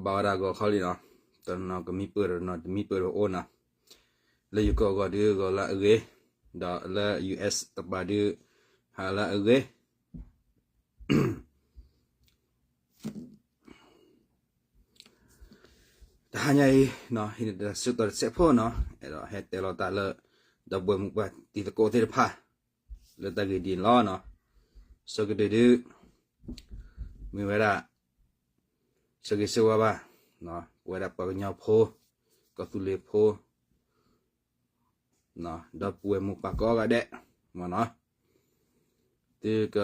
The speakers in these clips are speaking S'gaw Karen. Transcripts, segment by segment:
ပာ်ဝဲဒၣ်ဂီၤခီလံနီၤ, တနီၤကမံပၢၢ် တနီၤတမံပၢၢ်တအိၣ်နီၤ, လၢယိၤကီၢ်အဂီၢ်ဒုးဂီၤလၢအဂ့ၤ, ဒီးလၢ ယူၢ်အ့း တပၤဒုး ဟးလၢအဂ့ၤ တဟါညါအံၤ ဟံးန့ၢ်တၢ်ဆၢကတီၢ်တစဲးဖိနီၤ, အဲၣ်ဒိးဟဲတဲလီၤတၢ်လၢ ဒီပုၢ်ဝဲၢ်မုၣ်ပှၢ်တံၤသကိးသ့ၣ်တဖၣ် လၢတၢ်ဂ့ၢ်ဒ်န့ၣ်လီၤနီၤ. ဆၢကတီၢ်ဒုး မ့ၢ်ဝဲဒၣ် ဆၢဂ့ၤဆၢဝါဘၣ် ပဝဲဒၣ်ပှၤကညီဖိ ကီၢ်သူလ့ၤဖိ ဒီပုၢ်ဝဲၢ်မုၣ်ပှၢ်ကိးဂၤဒဲး မ့ၢ်နီၤ, သုက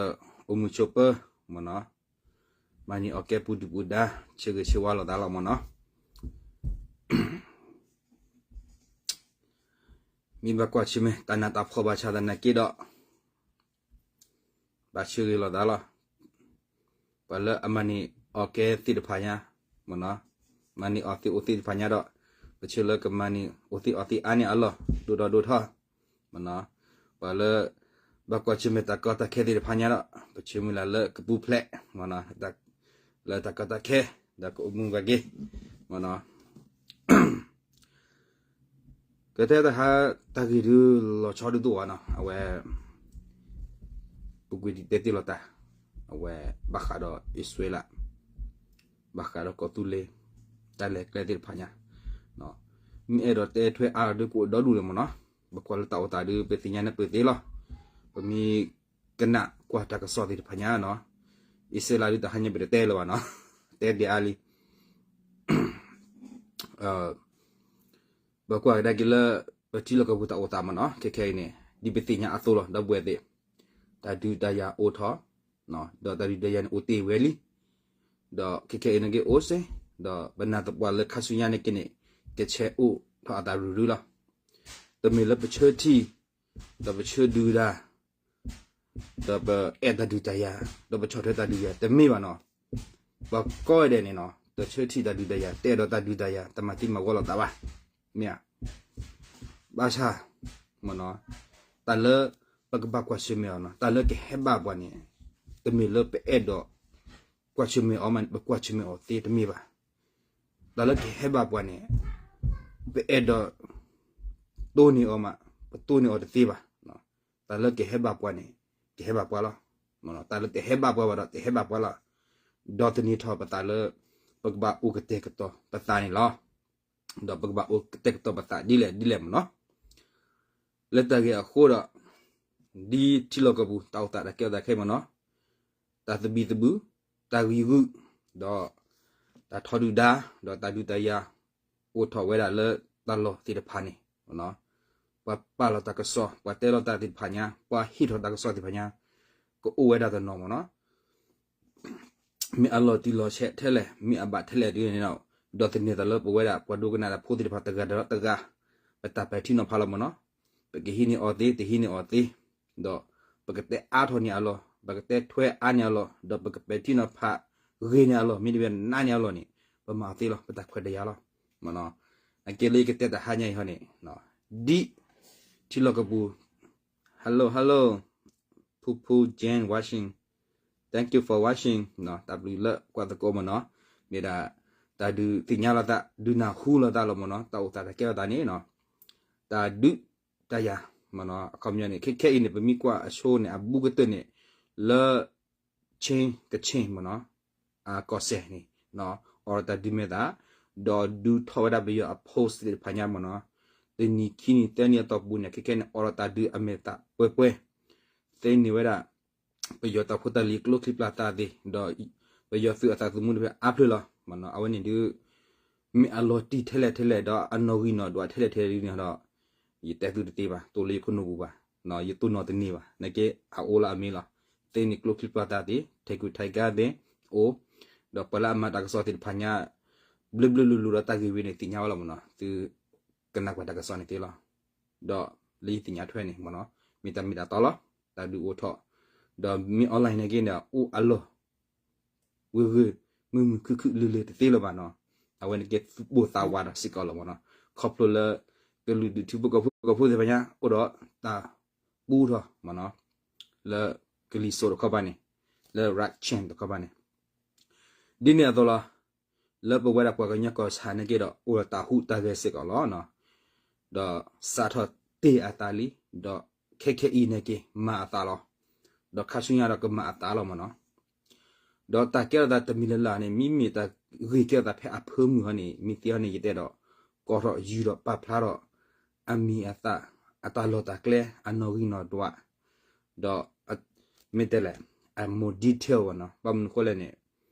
အိၣ်မုာ်ဆိးပၢၤ မ့ၢ်နီၤ, မၤန့ၢ်အီၣ်ကဲပူၤဒုၣ်ပူၤဒါ ဆၢဂ့ၤဆၢဝါလိာ်သးလီၤ မ့ၢ်နီၤ. မ့ၢ်ဘၣ်ကွၢ်ဆၢၣ်မဲာ်တၢ်နးတၢ်ဖှီၣ်ဘၣ်ဆၣ်သနာ်က့ဒီး ဘၣ်ဆၢဂ့ၤလိာ်သးလီၤ. ပှၤလၢအမၤန့ၢ်အီၣ်ကဲသ့ၣ်တဖၣ်ညါ မ့ၢ်နီၤ, မၤန့ၢ်အီၣ်သ့ၣ်အီသံးတဖၣ်ညါဒီး ပဆၢလၢကမၤန့ၢ်အီၣ်သ့ၣ်အီသံးအါန့ၢ်အလီၢ် ဒိၣ်ထီၣ်ဒိၣ်ထီၣ် မ့ၢ်နီၤ, ပှၤလၢ ဘၣ်ကွၢ်ဆၢၣ်မဲာ်တၢ်ကီတၢ်ခဲသ့ၣ်တဖၣ်ညါဒီး ပဆၢမုၢ်လၢ်လၢကပူၤဖျဲး မ့ၢ်နီၤ, လၢတၢ်ကီတၢ်ခဲ ဒီးကအိၣ်မူဘၣ်က့ၤ မ့ၢ်နီၤ. ကတဲတဟါ တၢ်ဂ့ၢ်ဒုးလီၤဆီဒုးတအိၣ်ဘၣ်နီၤ, အဝဲ ပူၤကွံာ်ဒံးတဲတ့ၢ်လီၤတၢ် အဝဲဘၣ်ဃးဒီးအံၣ်စရ့လး ဘၣ်ဃးဒီးကီၢ်သူလ့ၤ တၢ်လဲၤကျဲသ့ၣ်တဖၣ်ညါ, မ့ၢ်အဲၣ်ဒိးတဲထွဲအါဒီးကအိၣ်ဒီဒူၣ်လၢၤမ့ၢ်နီၤ, ပကွၢ်လၢတၢ်အိၣ်သးဒုး ပသ့ၣ်ညါန့ၣ်ပသ့လီၤ, ပမ့ၢ်ကနၣ်ကွၢ်တၢ်ကစီၣ်သ့ၣ်တဖၣ်ညါနီၤ, အံၣ်စရ့လးဒုးတဟါညါပတတဲလၢၤဘၣ်နီၤ, တဲဒ်အါလံ ပကွၢ်ကဒါက့ၤလၢ ပထံလီၢ်ကပူၤတၢ်အိၣ်သးမ့ၢ်နီၤ, ခဲခဲအံၤန့ၣ် ဒ်ပသ့ၣ်ညါအသိးလီၤ ဒီပုၢ်ဝဲၢ်သ့ၣ်, တၢ်ဒုးတၢ်ယၤအိၣ်ထီၣ်, ဒီးတၢ်ဒုးတၢ်ယၤန့ၣ်အိၣ်တ့ၢ်ဝဲလံ, ဒီးခဲခဲအံၤန့ၣ်က့ၤအိၣ်စ့ၢ်, ဒီးပနာ်သပှၢ်လၢခါဆူညါန့ၣ်က့ၤန့ၣ် ကဆဲးအိၣ်ထီၣ်အသးရုၢ်ရုၢ်လီၤ, တမ့ၢ်လၢပဆၢထံၣ်, ဒီးပဆၢဒုးတၢ် ဒီးပအဲၣ်တၢ်ဒုးတၢ်ယၤ, ဒီးပဆီၣ်ထွဲတၢ်ဒုးတၢ်ယၤ တမ့ၢ်ဘၣ်နီၤ, ပှၤကိးဂၤဒဲးန့ၣ်နီၤ တဆၢထံၣ်တၢ်ဒုးတၢ်ယၤ တအဲၣ်ဒိးတၢ်ဒုးတၢ်ယၤ တမၤသံမၤဝီလိာ်သးဘၣ်, မ့ၢ်ဧါ, ဘၣ်ဆၣ် မ့ၢ်နီၤ, တၢ်လၢ ပကဘၣ်ကွၢ်ဆၢၣ်မဲာ်အီၤနီၤ တၢ်လၢကဟဲဘၣ်ပှၤန့ၣ် တမ့ၢ်လၢပအဲၣ်ဒိး ကွၢ်ဆၢၣ်မဲာ်အီၤမး ပကွၢ်ဆၢၣ်မဲာ်အီၤသ့တမ့ၢ်ဘၣ်, တၢ်လၢကဟဲဘၣ်ပှၤန့ၣ် ပအဲၣ်ဒိး တိၢ်န့ၢ်အီၤမး ပတိၢ်န့ၢ်အီၤတသ့ဘၣ်, တၢ်လၢကဟဲဘၣ်ပှၤန့ၣ် ကဟဲဘၣ်ပှၤလီၤ, တၢ်လၢတဟဲဘၣ်ပှၤဘၣ်ဒီး တဟဲဘၣ်ပှၤလီၤ, ဒီးသန့ၤထီၣ်ပသးလၢ ပကဘၣ်အိၣ်ကတဲာ်ကတီၤပသးန့ၣ်လီၤ, ဒီးပကဘၣ်အိၣ်ကတဲာ်ကတီၤပသးဒ်လဲၣ်ဒ်လဲၣ်မ့ၢ်နီၤ, လၢတၢ်ဂ့ၢ်အဃိဒီး ဒ်ထံလီၢ်ကီၢ်ပူၤ တၢ်အိၣ်သးတၢ်ကဲထီၣ်သးခဲအံၤမ့ၢ်နီၤ, တၢ်သဘံၣ်သဘုၣ်, တၢ်ဂံၢ်ဂူာ်, ဒီး တၢ်ထီဒုၣ်ဒါ, ဒီးတၢ်ဒုးတၢ်ယၤ အိၣ်ထီၣ်ဝဲဒၣ်လၢတၢ်လီၢ်သ့ၣ်တဖၣ်န့ၣ်, ပှၤပာ်လီၤတၢ်ကစီၣ်, ပှၤတဲလီၤတၢ်သ့ၣ်တဖၣ်ညါ, ပှၤဟ့ၣ်ထီၣ်တၢ်ကစီၣ်သ့ၣ်တဖၣ်ညါ, ကအိၣ်ဝဲဒၣ်တနီၤမ့ၢ်နီၤ မ့ၢ်အလီၤတံၢ်လီၤဆဲးထဲလဲၣ်, မ့ၢ်အဘၣ်ထဲလဲၣ်ဒ်န့ၣ်ဒီး, ဒီးသန့ၤသးလၢပဝဲဒၣ် ပှၤဒိကနၣ်တၢ်ဖိသ့ၣ်တဖၣ်တဂၤဒီးတဂၤ, ပတၢ်ပဲာ်ထံနီၤဖးလီၤမ့ၢ်နီၤ, ပကဟံးန့ၢ်အီၤသ့, တဟံးန့ၢ်အီၤသ့, ဒီးပကတဲအါထီၣ်န့ၢ်အလီၢ်, ပကတဲထွဲအါန့ၢ်အလီၢ်, ဒီးပကပဲာ်ထံနီၤဖးဂ့ၤန့ၢ်အလီၢ်, မ့တမ့ၢ်နးန့ၢ်အလီၢ်န့ၣ်, ပမၤအီၤသ့လီၤ, ပတၢ်ခွဲးတၢ်ယာ်လီၤ. အကဲလၢယကတဲတဟါညါအံၤဟီန့ၣ်, ဒ်ထံလီၢ်ကပူၤ Hello, hello, Pupu Jen watching. Thank you for watching. တၢ်ဘျုးလၢကွၢ်သကိးမ့ၢ်နီၤ. မ့ၢ်ဒၣ် တၢ်ဒုးသ့ၣ်ညါလိာ်သး, ဒုးနၢ်ဟူလိာ်သးလီၤမ့ၢ်နီၤ. တၢ်အိၣ်သးတၢ်ကဲထီၣ်သးန့ၣ်နီၤ, တၢ်ဒုးတၢ်ယၤမ့ၢ်နီၤ. အခီပညီန့ၣ် ခဲခဲအံၤန့ၣ် ပမ့ၢ်ကွၢ်အဆိန့ၣ် အဘူးကတၢၢ်န့ၣ် လၢ Chin ကချ့ၣ်မ့ၢ်နီၤ, ကီၢ်စဲၣ်န့ၣ် အိးထီၣ်တၢ်ဒုးမဲာ်သၣ်, ဒီးဒုးထီၣ်ဝဲဒၣ်ပယီၤအ post သ့ၣ်တဖၣ်ညါမ့ၢ်နီၤ, တနံၤခံနံၤသၢနံၤအတီၢ်ပူၤန့ၣ် ခဲခဲန့ၣ် အိးထီၣ်တၢ်ဒုးအမဲာ်သၣ်ပှဲၤပှဲၤ, သ့န့ၢ်ဝဲဒၣ် ပယီၤတၢ်ဖိတၢ်လံၤကျိချံပျၢ်သၣ်သ့ၣ်, ဒီးပယီၤသုးအသးသမူတဖၣ်အါဖျၢၣ်လီၤ. အဝဲန့ၣ်ဒုး မ့ၢ်အလီၤတံၢ်ထဲလဲၣ်ထဲလဲၣ် ဒီးအနီၣ်ဂံၢ်နီၣ်ဒွးထဲလဲၣ်ထဲလဲၣ်ဒ်န့ၣ်ဒီး ယတဲသုတသ့ဘၣ်, တိၢ်လၢယခိၣ်နူာ်ပူၤဘၣ်, ယတိၢ်နီၣ်တန့ၢ်ဘၣ်. နာ်က့ အအိၣ်လၢအမ့ၢ်လီၤ. သ့န့ၢ်ကျိချံပျၢ်သၣ်သ့ၣ်, ထဲကူၣ်ထဲကါသ့ၣ်အိၣ်, ဒီးပှၤလၢအမၤတၢ်ကစီၣ်သ့ၣ်တဖၣ်ညါ ဘျုးဘျုးလူလူဒီးတၢ်ဂ့ၢ်ဝဲန့ၣ် သ့ၣ်ညါဝဲလီၤမ့ၢ်နီၤ. သုကနၣ်ကွၢ်တၢ်ကစီၣ်န့ၣ်သ့လီၤ. ဒီးလၢယသ့ၣ်ညါထွဲန့ၣ်မ့ၢ်နီၤ, မ့ၢ်တၢ်မ့ၢ်တၢ်တီလီၤ. တၢ်ဒုးအိၣ်ထီၣ်, ဒီးမ့ၢ် online နာ်က့န့ၣ် အိၣ်အလီၢ် ဂၢၢ်ဂၢၢ်မုၢ်မုၢ်ခုၣ်ခုၣ်လၢလၢတသ့လၢၤဘၣ်နီၤ. အဝဲန့ၣ်ကဲသူၣ်ပိၢ်သးဝးဒီးစ့ၢ်ကီးလီၤမ့ၢ်နီၤ. ခီဖျိလၢ ကလုာ်ဒူၣ်ထံဖိကီၢ်ဖိသ့ၣ်တဖၣ်ညါ အိၣ်ဒီးတၢ်ပူထီၣ်မ့ၢ်နီၤ, လၢကလံၤစိးတခီပၤန့ၣ်, လၢ Rakhine တခီပၤန့ၣ်, ဒ်န့ၣ်အသိးလီၤ. လၢပဝဲဒၣ်ပှၤကညီကီၢ်ဆၣ်န့ၣ်က့ဒီး အိၣ်ဒီးတၢ်ဟူးတၢ်ဂဲၤစ့ၢ်ကီးလီၤ. ဒီးစးထီၣ်တ့ၢ်အသးလံ, ဒီးခဲခဲအံၤန့ၣ်က့ မၤအသးလီၤ. ဒီးခါဆူညါဒီးကမၤအသးလီၤမ့ၢ်နီၤ. ဒီးတၢ်ကဲထီၣ်သးတမံၤလၢ်လၢ်န့ၣ် မ့မ့ၢ်တၢ်ဂ့ၢ်ကဲထီၣ်သးဖဲအဖၢမုၢ်ဟီန့ၣ် မ့ၢ်သ့ဟီန့ၣ် ယတဲဒီး ကိးထီၣ်ယူၤဒီးပာ်ဖျါထီၣ် အမံၤအသၣ် အတၢ်လီၢ်တၢ်ကျဲ အနီၣ်ဂံၢ်နီၣ်ဒွး ဒီး မ့ၢ်တဲလဲၣ် အ more detail ဘၣ်နီၤ. ဘၣ်မနုၤဃိလဲၣ်န့ၣ်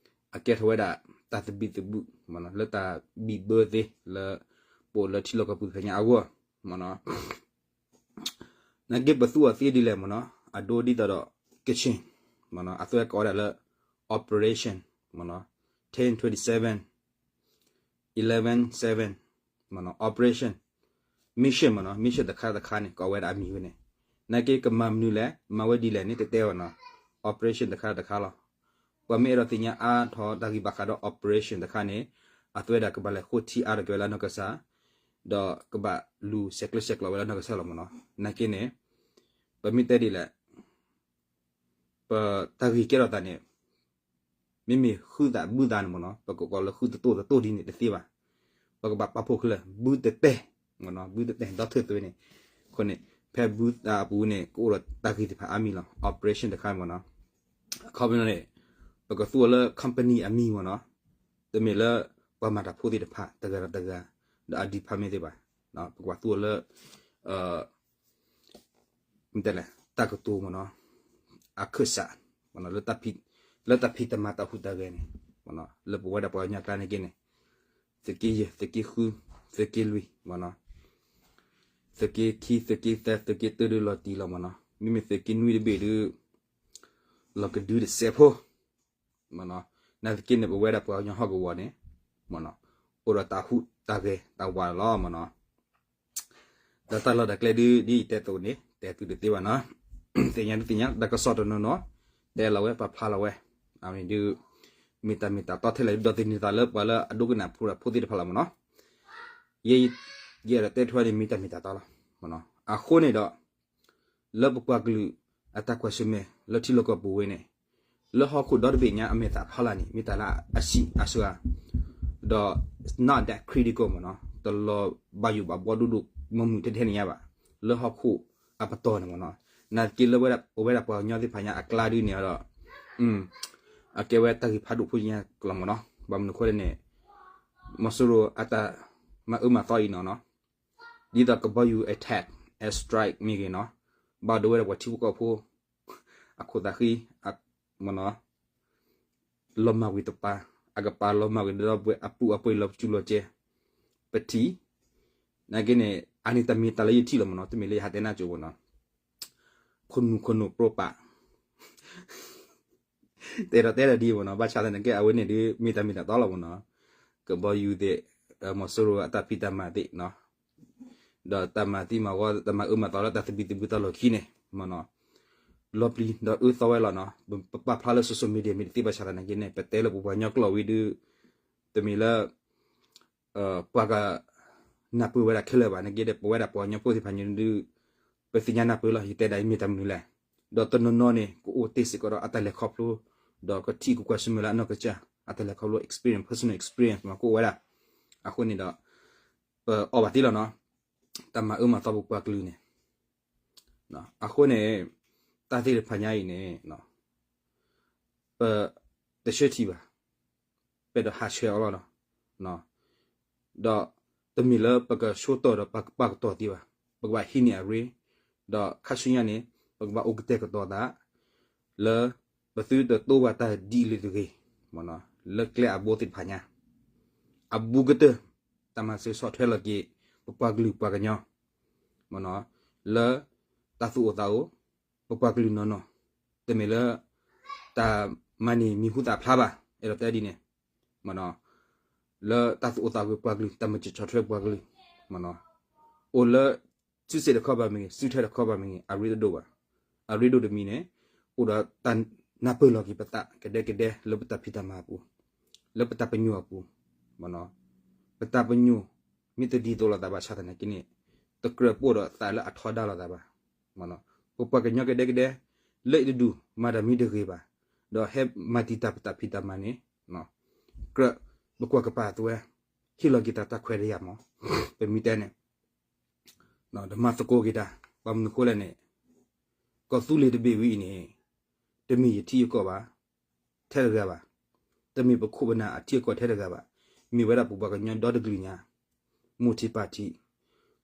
အကဲထီၣ်ဝဲဒၣ် တၢ်သဘံၣ်သဘုၣ် လၢတၢ်ဘံၣ်ဘၢသ့လၢ ပအိၣ်လၢထံလီၢ်ကီၢ်ပူၤတဖၣ်ညါအဂီၢ်မ့ၢ်နီၤ. နာ်က့ပသူအီၤသ့ဒ်လဲၣ်မ့ၢ်နီၤ, အဒိဒ်သိးဒီး Kachin မ့ၢ်နီၤ, အသုဝဲကိးဝဲဒၣ်လၢ operation မ့ၢ်နီၤ, ten twenty-seven, eleven seven မ့ၢ်နီၤ, operation, mission မ့ၢ်နီၤ, mission တခါတခါန့ၣ် ကိးဝဲဒၣ်အမံၤဝဲန့ၣ်, နာ်က့ကမၤမနုၤလဲၣ် မၤဝဲဒ်လဲၣ်န့ၣ် တတဲဘၣ်နီၤ, operation တခါတခါလီၤ. ပှၤမ့ၢ်အဲၣ်ဒိးသ့ၣ်ညါအါထီၣ်တၢ်ဂံၢ်ဘၣ်ဃးဒီး operation တခါန့ၣ် အသုဝဲဒၣ်ကဘၣ်လဲၤဃိထံအါထီၣ်က့ၤဝဲလၢအနီၢ်ကစၢ်, ဒီးကဘၣ်လူၤဆဲးကျၢဆဲးကျိးဝဲလၢအနီၢ်ကစၢ်လီၤမ့ၢ်နီၤ. နာ်က့န့ၣ် ပမ့ၢ်တဲဒ်လဲၣ် ပတၢ်ဂ့ၢ်ကဲထီၣ်သးန့ၣ် မ့မ့ၢ်ဃုသးဘုသးန့ၣ်မ့ၢ်နီၤ, ပကကိးလၢဃုတတိၢ်တတိၢ်ဒ်န့ၣ်တသ့ဘၣ်. ပကဘၣ်ပာ်ဖှိၣ်ခဲလၢာ် ဘုတတဲ, မ့ၢ်နီၤ, ဘုတတဲ ဒီထၢၣ်သွဲန့ၣ်, အဃိန့ၣ် ဖဲဘုသးအပူၤန့ၣ် ကအိၣ်ဒီးတၢ်ဂ့ၢ်တဖၣ်အါမံၤလီၤ. operation တခါမ့ၢ်နီၤ, အခီပညီန့ၣ် ပကသူအီၤလၢ company အမံၤမ့ၢ်နီၤ, တမ့ၢ်လၢပှၤမၤတၢ်ဖိသ့ၣ်တဖၣ် တဂၤဒီးတဂၤ ဒီးအ department သ့ၣ်ဘၣ်, ပကဘၣ်သူအီၤလၢ မ့ၢ်တဲလဲၣ် တၢ်ကတိၤမ့ၢ်နီၤ, အခၢၣ်စး မ့ၢ်နီၤ, လၢတၢ်ဖံးတၢ်မၤတၢ်ဟူးတၢ်ဂဲၤန့ၣ်, လၢပဝဲဒၣ်ပှၤကညီကျါန့ၣ်က့န့ၣ်, သုးက့ယဲၢ် သုးက့ဃု သုးက့လွံၢ် မ့ၢ်နီၤ, သုးက့ခံ သုးက့သၢ သုးက့တၢဒုးလီၤတံၢ်လီၤမ့ၢ်နီၤ, မ့မ့ၢ်သုးက့နွံတဘ့ၣ်ဒုး လီၤကဒုတစဲးဖိ မ့ၢ်နီၤ, နာ်သက့န့ၣ် ပဝဲဒၣ်ပှၤကညီဟီၣ်ကဝီၤန့ၣ် မ့ၢ်နီၤ, အိၣ်ဒီးတၢ်ဟူးတၢ်ဂဲၤတၢ်ဝးလီၤမ့ၢ်နီၤ, ဒီးတၢ်လီၢ်တၢ်ကျဲဒုး ဒ်ယတဲအသိးန့ၣ် တဲသုတသ့ဘၣ်နီၤ, သ့ၣ်ညါဒုးသ့ၣ်ညါ တၢ်ကစီၣ်တနီၤနီၤ တဲလီၤဝဲ ပာ်ဖျါလီၤဝဲ, အဝဲန့ၣ်ဒုး မ့ၢ်တၢ်မ့ၢ်တၢ်တီထဲလဲၣ်ဒုး ဒိးသန့ၤသးလၢပှၤလၢအဒိကနၣ်ဖိတၢ်ဖိသ့ၣ်တဖၣ်လီၤမ့ၢ်နီၤ, ယ ယအဲၣ်ဒိးတဲထွဲန့ၣ် မ့ၢ်တၢ်မ့ၢ်တၢ်တီလီၤ, အဃိန့ၣ်ဒီး လၢပပှၤကလုာ်အတၢ်ကွၢ်ဆၢၣ်မဲာ်လၢထံလီၢ်ကီၢ်ပူၤဝဲန့ၣ်, လၢဟီၣ်ခိၣ်ဒီတဘ့ၣ်ညါအမဲာ်သၣ်ဖီလာ်န့ၣ် မ့ၢ်တၢ်လၢအဆံးအစှၤ, ဒီး not that critical မ့ၢ်နီၤ, တလီၤဘၣ်ယိၣ်ဘၣ်ဘှီဒိၣ်ဒိၣ်မုၢ်မုၢ်ထဲထဲန့ၣ်ညါဘၣ်, လၢဟီၣ်ခိၣ်အပတီၢ်န့ၣ်မ့ၢ်နီၤ, နာ်သက့လၢပဝဲဒၣ်ပှၤကညီသ့ၣ်တဖၣ်ညါအကျါဒုးန့ၣ်ဒီး အကဲဝဲတၢ်ဂ့ၢ်ဖးဒိၣ်ဖိညါကလီၤမ့ၢ်နီၤ, ဘၣ်မနုၤအဃိလဲၣ်န့ၣ် မီၤစိရိၤအတၢ်မၤအၢမၤသီအံၤနီၤနီၤ, ဒ်သိးကဘီယူၤ attack, air strike မ့ၢ်ဂ့ၤနီၤ, ဘၣ်ဒိဝဲဒၣ်ပှၤထံဖိကီၢ်ဖိ အခိၣ်သးဃံ မ့ၢ်နီၤ, လီၤမၢ်ကွံာ်တပၤ, အကပၤလီၤမၢ်ကွံာ်ဒီးပှၤအပူၤအပှ့ၤလီၤပစုလီၤကဲ, ပထံၣ်, နာ်က့န့ၣ် အန့ၣ်တမ့ၢ်တၢ်လၢယထံၣ်လီၤမ့ၢ်နီၤ, တမ့ၢ်လၢယဟးတဲနၢ်ကၠိမ့ၢ်နီၤ, ခိၣ်နူာ်ခိၣ်နူာ်ပြိပာ် တဲဒီးတဲဒီးဒ်မ့ၢ်နီၤ, ဘၣ်ဆၣ်သနာ်က့ အဝဲန့ၣ်ဒုး မ့ၢ်တၢ်မ့ၢ်တၢ်တီလီၤမ့ၢ်နီၤ, ကဘီယူၤသ့ၣ်, မီၤစိရိၤအတၢ်ဖံးတၢ်မၤသ့ၣ်နီၤ, ဒီးတၢ်မၤသံမၤဝီ တၢ်မၤအၢမၤသီလၢတၢ်သဘံၣ်သဘုၣ်တၢ်လီၢ်ခံန့ၣ်မ့ၢ်နီၤ, လီၤပျံၤဒီးအၢသီဝဲလီၤနီၤ, ပပာ်ဖျါလၢ social media မ့ၢ်တသ့ဘၣ်ဆၣ်သနာ်က့န့ၣ် ပတဲလၢပပှၤကညီကျိာ်ဝံၤဒုး, တမ့ၢ်လၢ ပှၤကနၢ်ပၢၢ်ဝဲဒၣ်ခဲလၢာ်ဘၣ်, နာ်က့ဒီး ပဝဲဒၣ်ပှၤကညီဖိသ့ၣ်တဖၣ်ညါဒုး ပသ့ၣ်ညါနၢ်ပၢၢ်လီၤ, ယတဲဒၣ်အံၤမ့ၢ်တၢ်မနုၤလဲၣ်, ဒီးတနီၤနီၤန့ၣ် ကအိၣ်တ့ၢ်စ့ၢ်ကီးဒီးအတၢ်လဲၤခီဖျိ, ဒီးကထံၣ်ကကွၢ်ဆၢၣ်မဲာ်လၢအနီၢ်ကစၢ် အတၢ်လဲၤခီဖျိ experience, personal experience မ့ၢ်ကအိၣ်ဝဲဒၣ်, အဃိန့ၣ်ဒီး ပအီၣ်ဘၣ်သ့လီၤနီၤ, တၢ်မၤအၢမၤသီပပှၤကလုာ်န့ၣ် အဃိန့ၣ် တၢ်သ့ၣ်တဖၣ်ညါအံၤန့ၣ် ပတဆၢထံၣ်ဘၣ်, ပအဲၣ်ဒိးဟးဆှဲးအီၤလီၤနီၤ, ဒီးတမ့ၢ်လၢပကဆိတီၢ်ဒီးပကပာ်ကတီၢ်သ့ဘၣ်, ပကဘၣ်ဟံးန့ၢ်အရ့, ဒီးခါဆူညါန့ၣ် ပကဘၣ်အိၣ်ကတဲာ်ကတီၤသး လၢပသုတတိၢ်ဘၣ်တၢ်ဒ်လဲၣ်တဂ့ၤ, လၢကျဲအဘိသ့ၣ်တဖၣ်ညါ, အဘူးကတၢၢ် တၢ်မၤစၢၤဆီၣ်ထွဲလီၤက့ၤ ပပှၤကလုာ်ပှၤကညီ မ့ၢ်နီၤ, လၢတၢ်သူၣ်အိၣ်သးအိၣ် ပပှၤကလုာ်နီၢ်နီၢ်, တမ့ၢ်လၢ တၢ်မၤန့ၢ်မံၤဟူသၣ်ဖျါဘၣ်, အဲၣ်ဒိးတဲဒ်န့ၣ်, မ့ၢ်နီၤ, လၢတၢ်သူၣ်အိၣ်သးအိၣ်ပပှၤကလုာ် တၢ်မၤစၢၤဆီၣ်ထွဲပပှၤကလုာ်, မ့ၢ်နီၤ, အိၣ်လၢ စုစ့ၣ်တခီဘၣ်မ့ၢ်ဂ့ၤ စုထဲတခီဘၣ်မ့ၢ်ဂ့ၤ အရ့တဒိၣ်ဘၣ်, အရ့ဒိၣ်တမံၤန့ၣ် အိၣ်ဒီးတၢ်နၢ်ပၢၢ်လီၤက့ၤပသးကဒဲကဒဲလၢပတၢ်ဖံးတၢ်မၤအပူၤ, လၢပတၢ်ပညိၣ်အပူၤ, မ့ၢ်နီၤ, ပတၢ်ပညိၣ် မ့ၢ်တဒ်သိးလိာ်သးဘၣ်ဆၣ်သနာ်က့န့ၣ် တကြၢးပအိၣ်ဒီးသးလၢအထီဒါလိာ်သးဘၣ်, မ့ၢ်နီၤ, ပပှၤကညီကဒဲကဒဲ လၢအံၤတဒူၣ် မၤတၢ်မ့ၢ်တဂ့ၤဘၣ်, ဒီးဟဲမၤတံာ်တာ်ပတၢ်ဖံးတၢ်မၤန့ၣ် ကြၢး ပကွၢ်ကပၤအသွဲ ဟ့ၣ်လီၤက့ၤတၢ်တၢ်ခွဲးတၢ်ယာ်မး, ပမ့ၢ်တဲန့ၣ် ဒီးမၤသကိးက့ၤတၢ်, ဘၣ်မနုၤဃိလဲၣ်န့ၣ် ကီၢ်သူလ့ၤတဘ့ၣ်ဝဲအံၤန့ၣ် တမ့ၢ်ယထံယကီၢ်ဘၣ် ထဲတဂၤဘၣ်, တမ့ၢ်ပခိၣ်ပနၢ်အထံအကီၢ်ထဲတဂၤဘၣ်, မ့ၢ်ဝဲဒၣ်ပပှၤကညီဒီတကလုာ်ညါ, မိၢ်ထံးပၢ်ထံး,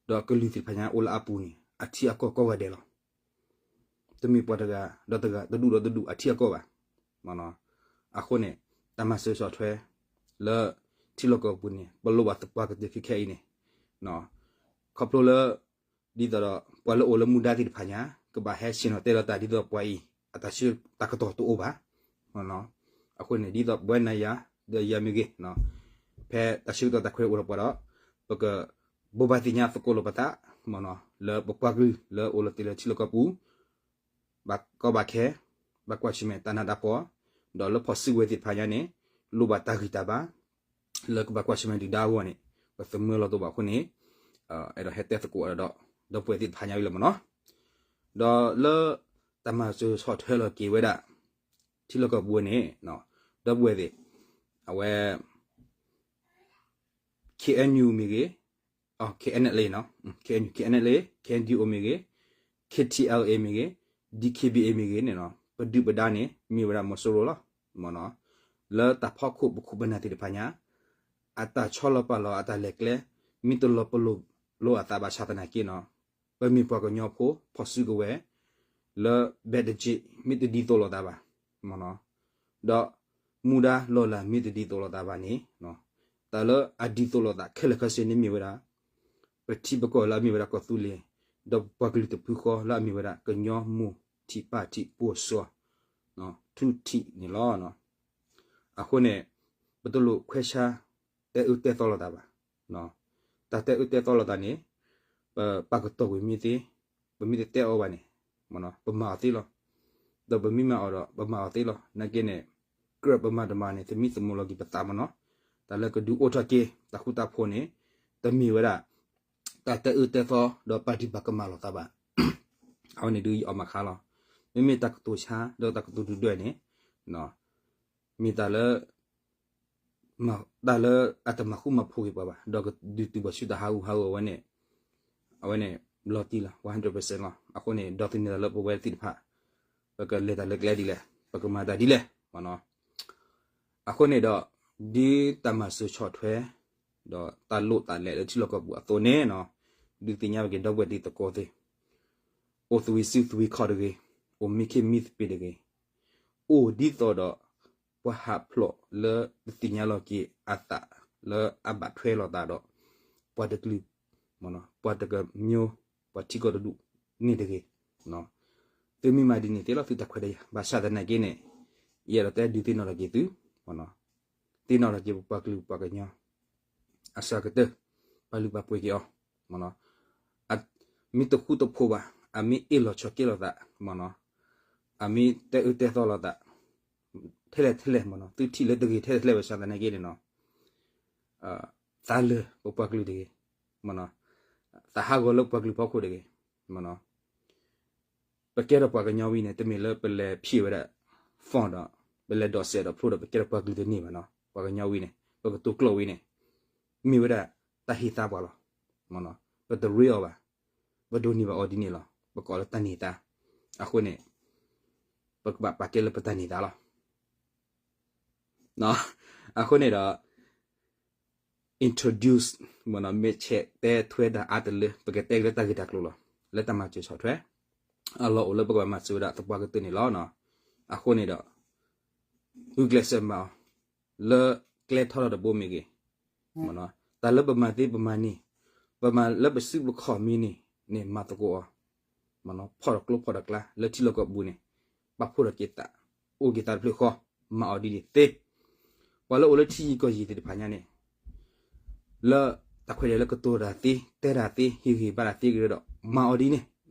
ဒီးကလုာ်သ့ၣ်တဖၣ်ညါအိၣ်လၢအပူၤန့ၣ် အထံအကီၢ်ကိးဂၤဒဲးလီၤ. တမ့ၢ်ပှၤတဂၤဒီးတဂၤ တဒူၣ်ဒီးတဒူၣ်အထံအကီၢ်ဘၣ်. အဃိန့ၣ် တၢ်မၤစၢၤဆီၣ်ထွဲ လၢထံလီၢ်ကီၢ်ပူၤန့ၣ် ပလိၣ်ဘၣ်သပှၢ်ကတၢၢ်ခဲခဲအံၤန့ၣ် ခီဖျိလၢ ဒ်သိးဒီး ပှၤလၢအိၣ်လၢမူဒါသ့ၣ်တဖၣ်ညါ ကဘၣ်ဟဲဆ့ၣ်နီၤတဲလီၤတၢ်ဒ်သိးပှၤအံၤ အတၢ်ဆၢတၢ်ကတီၢ်တအိၣ်ဘၣ်. အဃိန့ၣ် ဒ်သိးပဝဲနၤယၤ ဒီးယၤမ့ၢ်ဂ့ၤ ဖဲတၢ်ဆၢကတီၢ်တၢ်ခွဲးအိၣ်ဒီးပှၤဒီး ပကဘိးဘၣ်သ့ၣ်ညါသကိးလိာ်ပသး လၢပပှၤကလုာ်လၢအိၣ်လီၤတ့ၢ်လၢထံလီၢ်ကီၢ်ပူၤ ဘၣ်ကီဘၣ်ခဲ, ဘၣ်ကွၢ်ဆၢၣ်မဲာ်တၢ်နးတၢ်ဖှီၣ်, ဒီးလၢဖီၣ်စုကဝဲၤသ့ၣ်တဖၣ်ညါန့ၣ် လိၣ်ဘၣ်တၢ်ဂံၢ်တၢ်ဘါ လၢကဘၣ်ကွၢ်ဆၢၣ်မဲာ်ဒုၣ်ဒါအဂီၢ်န့ၣ် ပသမၢလီၤတအိၣ်ဘၣ်အဃိန့ၣ် အဲၣ်ဒိးဟဲတဲသကိးဒီး ဒီပုၢ်ဝဲၢ်သ့ၣ်တဖၣ်ညါဝံၤလီၤမ့ၢ်နီၤ. ဒီးလၢတၢ်မၤစၢၤဆီၣ်ထွဲလီၤက့ၤဝဲဒၣ် ထံလီၢ်ကီၢ်ပူၤန့ၣ် ဒီပုၢ်ဝဲၢ်သ့ၣ် အဝဲ K N U မ့ၢ်ဂ့ၤ, K N L A နီၤ, K N U, K N L A, K N D O မ့ၢ်ဂ့ၤ, K T L A မ့ၢ်ဂ့ၤ, D K B A မ့ၢ်ဂ့ၤန့ၣ်နီၤ ပဒုၣ်ပဒါန့ၣ် မ့ၢ်ဝဲဒၣ်မီၤစိရိၤလီၤ. လၢတၢ်ဖီခိၣ်ပခိၣ်ပနၢ်သ့ၣ်တဖၣ်ညါ အတၢ်ဆီလီၤပာ်လီၤအတၢ်လဲၤကျဲ မ့ၢ်တလီၤပလိာ်လိာ်အသးဘၣ်ဆၣ်သနာ်က့နီၤ ပမ့ၢ်ပှၤကညီဖိဖီၣ်စုကဝဲၤ လၢ ဘဲးတက့ၢ် မ့ၢ်တဒ်သိးလိာ်သးဘၣ် ဒီးမူဒါလီၢ်လၤမ့ၢ်တဒ်သိးလိာ်သးဘၣ်န့ၣ် တၢ်လၢအဒ်သိးလိာ်သးခဲလၢာ်ခဲဆ့န့ၣ်မ့ၢ်ဝဲဒၣ် ပထံပကီၢ်လၢအမ့ၢ်ဝဲဒၣ်ကီၢ်သူလ့ၤ ဒီးပပှၤကလုာ်တဖုဃီလၢအမ့ၢ်ဝဲဒၣ်ကညီမိၢ်ထံးပၢ်ထံးပိာ်စီၤ ထူထံးန့ၣ်လီၤ. အဃိန့ၣ် ပတလိၣ်ခွဲးဆါ တဲအၢတဲသီလိာ်သးဘၣ်. တၢ်တဲအၢတဲသီလိာ်သးန့ၣ် ပပာ်ကတီၢ်ကွံာ်မ့ၢ်သ့, ပမ့ၢ်တတဲအီၤဘၣ်န့ၣ် ပမၤအီၤသ့လီၤ. ဒီးပမ့ၢ်မၤအီၤဒီး ပမၤအီၤသ့လီၤ. နာ်က့န့ၣ် ကြၢးပမၤတမၤန့ၣ် သမံသမိးလီၤက့ၤပသးမ့ၢ်နီၤ. တၢ်လၢကဒုးအိၣ်ထီၣ်က့ၤ တၢ်ဃူတၢ်ဖိးန့ၣ် တမ့ၢ်ဝဲဒၣ် တၢ်တဲအၢတဲသီ ဒီးပာ်ဒံးပာ်ကမၣ်လိာ်သးဘၣ်. အဝဲန့ၣ်ဒုးယအီၣ်မၤခါလီၤ. မ့မ့ၢ်တၢ်ကတိၤဆါ ဒီးတၢ်ကတိၤဒုၣ်ဒွဲၣ်န့ၣ် မ့ၢ်တၢ်လၢ တၢ်လၢအတမၤဃူမၤဖိးက့ၤပှၤဘၣ်, ဒီးကဒုးတုၤပှၤဆူတၢ်ဟးဂူာ်ဟးဂီၤဝဲန့ၣ်, အဝဲန့ၣ် လီၤတံၢ်လီၤ one hundred percent လီၤ. အဃိန့ၣ် ဒီးသန့ၤတၢ်လၢပဝဲသ့ၣ်တဖၣ် ပကလဲၤတၢ်လၢကျဲဒ်လဲၣ်, ပကမၤတၢ်ဒ်လဲၣ်. အဃိန့ၣ်ဒီး ဒ်တၢ်မၤစၢၤဆီၣ်ထွဲ ဒီးတၢ်လိၣ်တၢ်လဲၤလၢထံလီၢ်ကီၢ်ပူၤအသိးန့ၣ်နီၤ, ဒုးသ့ၣ်ညါဘၣ်က့ၤဒီပုၢ်ဝဲၢ်တံၤသကိးသ့ၣ်, အိၣ်သဝံစုသဝံခီၣ်တဂ့ၤ, အိၣ်မံခ့မံသပ့ၤတဂ့ၤ, အိၣ်ဒ်သိးဒီး ပှၤဟးဖျိးလၢတသ့ၣ်ညါလီၤက့ၤအသးလၢအဘၣ်ထွဲလိာ်သးဒီး ပှၤတကလုာ်, ပှၤတကမျိုး, ပှၤထံကီၢ်တဒူၣ်န့ၣ်တဂ့ၤ. သုမ့ၢ်မၤဒ်န့ၣ်သ့လီၤ သုတၢ်ခွဲးတၢ်ယာ်, ဘၣ်ဆၣ်သနာ်က့န့ၣ် ယအဲၣ်ဒိးတဲဒုးသ့ၣ်နီၣ်ထီၣ်က့ၤသု, သ့ၣ်နီၣ်ထီၣ်က့ၤပပှၤကလုာ်ပှၤကညီ အစှၤကတၢၢ်, ပာ်လုၢ်ပာ်ပှ့ၤက့ၤအီၤ, မ့ၢ်တဃူတဖိးဘၣ်, အမ့ၢ်အ့ၣ်လိာ်ဆိးက့လိာ်သး, အမ့ၢ်တဲအၢတဲသီလိာ်သး, ထဲလဲၣ်ထဲလဲၣ်မ့ၢ်နီၤ, သုထံၣ်လၢတဂ့ၤထဲလဲၣ်ထဲလဲၣ်ဘၣ်ဆၣ်သနာ်က့န့ၣ်နီၤ, သးလၢာ်ပပှၤကလုာ်တဂ့ၤ, သးဟးဂီၤလၢပပှၤကလုာ်ဖီခိၣ်တဂ့ၤ. ပကဲထီၣ်ပှၤကညီဝံၤန့ၣ် တမ့ၢ်လၢပလဲၤဖံးဝဲဒၣ် form ဒီး ပလဲၤဒိးစဲးဒီးဖျိဒီး ပကဲထီၣ်ပှၤကလုာ်တန့ၢ်ဘၣ်နီၤ, ပှၤကညီဝံၤန့ၣ် ပကတိၤကျိာ်ဝံၤန့ၣ် မ့ၢ်ဝဲဒၣ်တၢ်ဟ့ၣ်သါပှၤလီၤ. ပတရ့အီၤဘၣ်, ပဒိးန့ၢ်ဘၣ်အီၤဒ်န့ၣ်လီၤ, ပကိးလၢတၢ်န့ၢ်သါ. အဃိန့ၣ် ပကဘၣ်ပာ်ကဲလၢပတၢ်န့ၢ်သါလီၤ. အဃိန့ၣ်ဒီး introduce မ့ၢ်နီၤ, မ့ၢ်ဆဲးတဲထွဲတၢ်အါတလၢ ပကတဲက့ၤလၢတၢ်ဂ့ၢ်တၢ်ကျိၤလီၤ. လၢတၢ်မၤစၢၤဆီၣ်ထွဲ အလီၢ်အိၣ်လၢပကဘၣ်မၤစၢၤဝဲဒၣ်သပှၢ်ကတၢၢ်န့ၣ်လီၤ. အဃိန့ၣ်ဒီး ဂုာ်ကျဲးစၢးမၤအီၤ လၢကျဲထီထီၣ်တဘိမ့ၢ်ဂ့ၤ, တၢ်လၢပမၤသ့ပမၤန့ၢ်, ပမၤလၢပစုပခီၣ်မံၤန့ၢ်န့ၣ် မၤသကိးအီၤ, ဖီၣ်ဒီးကျိဖီၣ်ဒီးကျါ လၢထံလီၢ်ကီၢ်ပူၤန့ၣ် ပာ်ဖှိၣ်ထီၣ်က့ၤသး, အိၣ်က့ၤသးတဖျၢၣ်ဃီ, မၤအီၤဒ်န့ၣ်သ့. ပှၤလၢအိၣ်လၢထံယံၤကီၢ်ယံၤသ့ၣ်တဖၣ်ညါန့ၣ် လၢတၢ်ခွဲးတၢ်ယာ်လၢကတိၤတၢ်သ့ တဲတၢ်သ့ ဟ့ၣ်ဂံၢ်ဘါတၢ်သ့က့ၤဒီး မၤအီၤဒ်န့ၣ်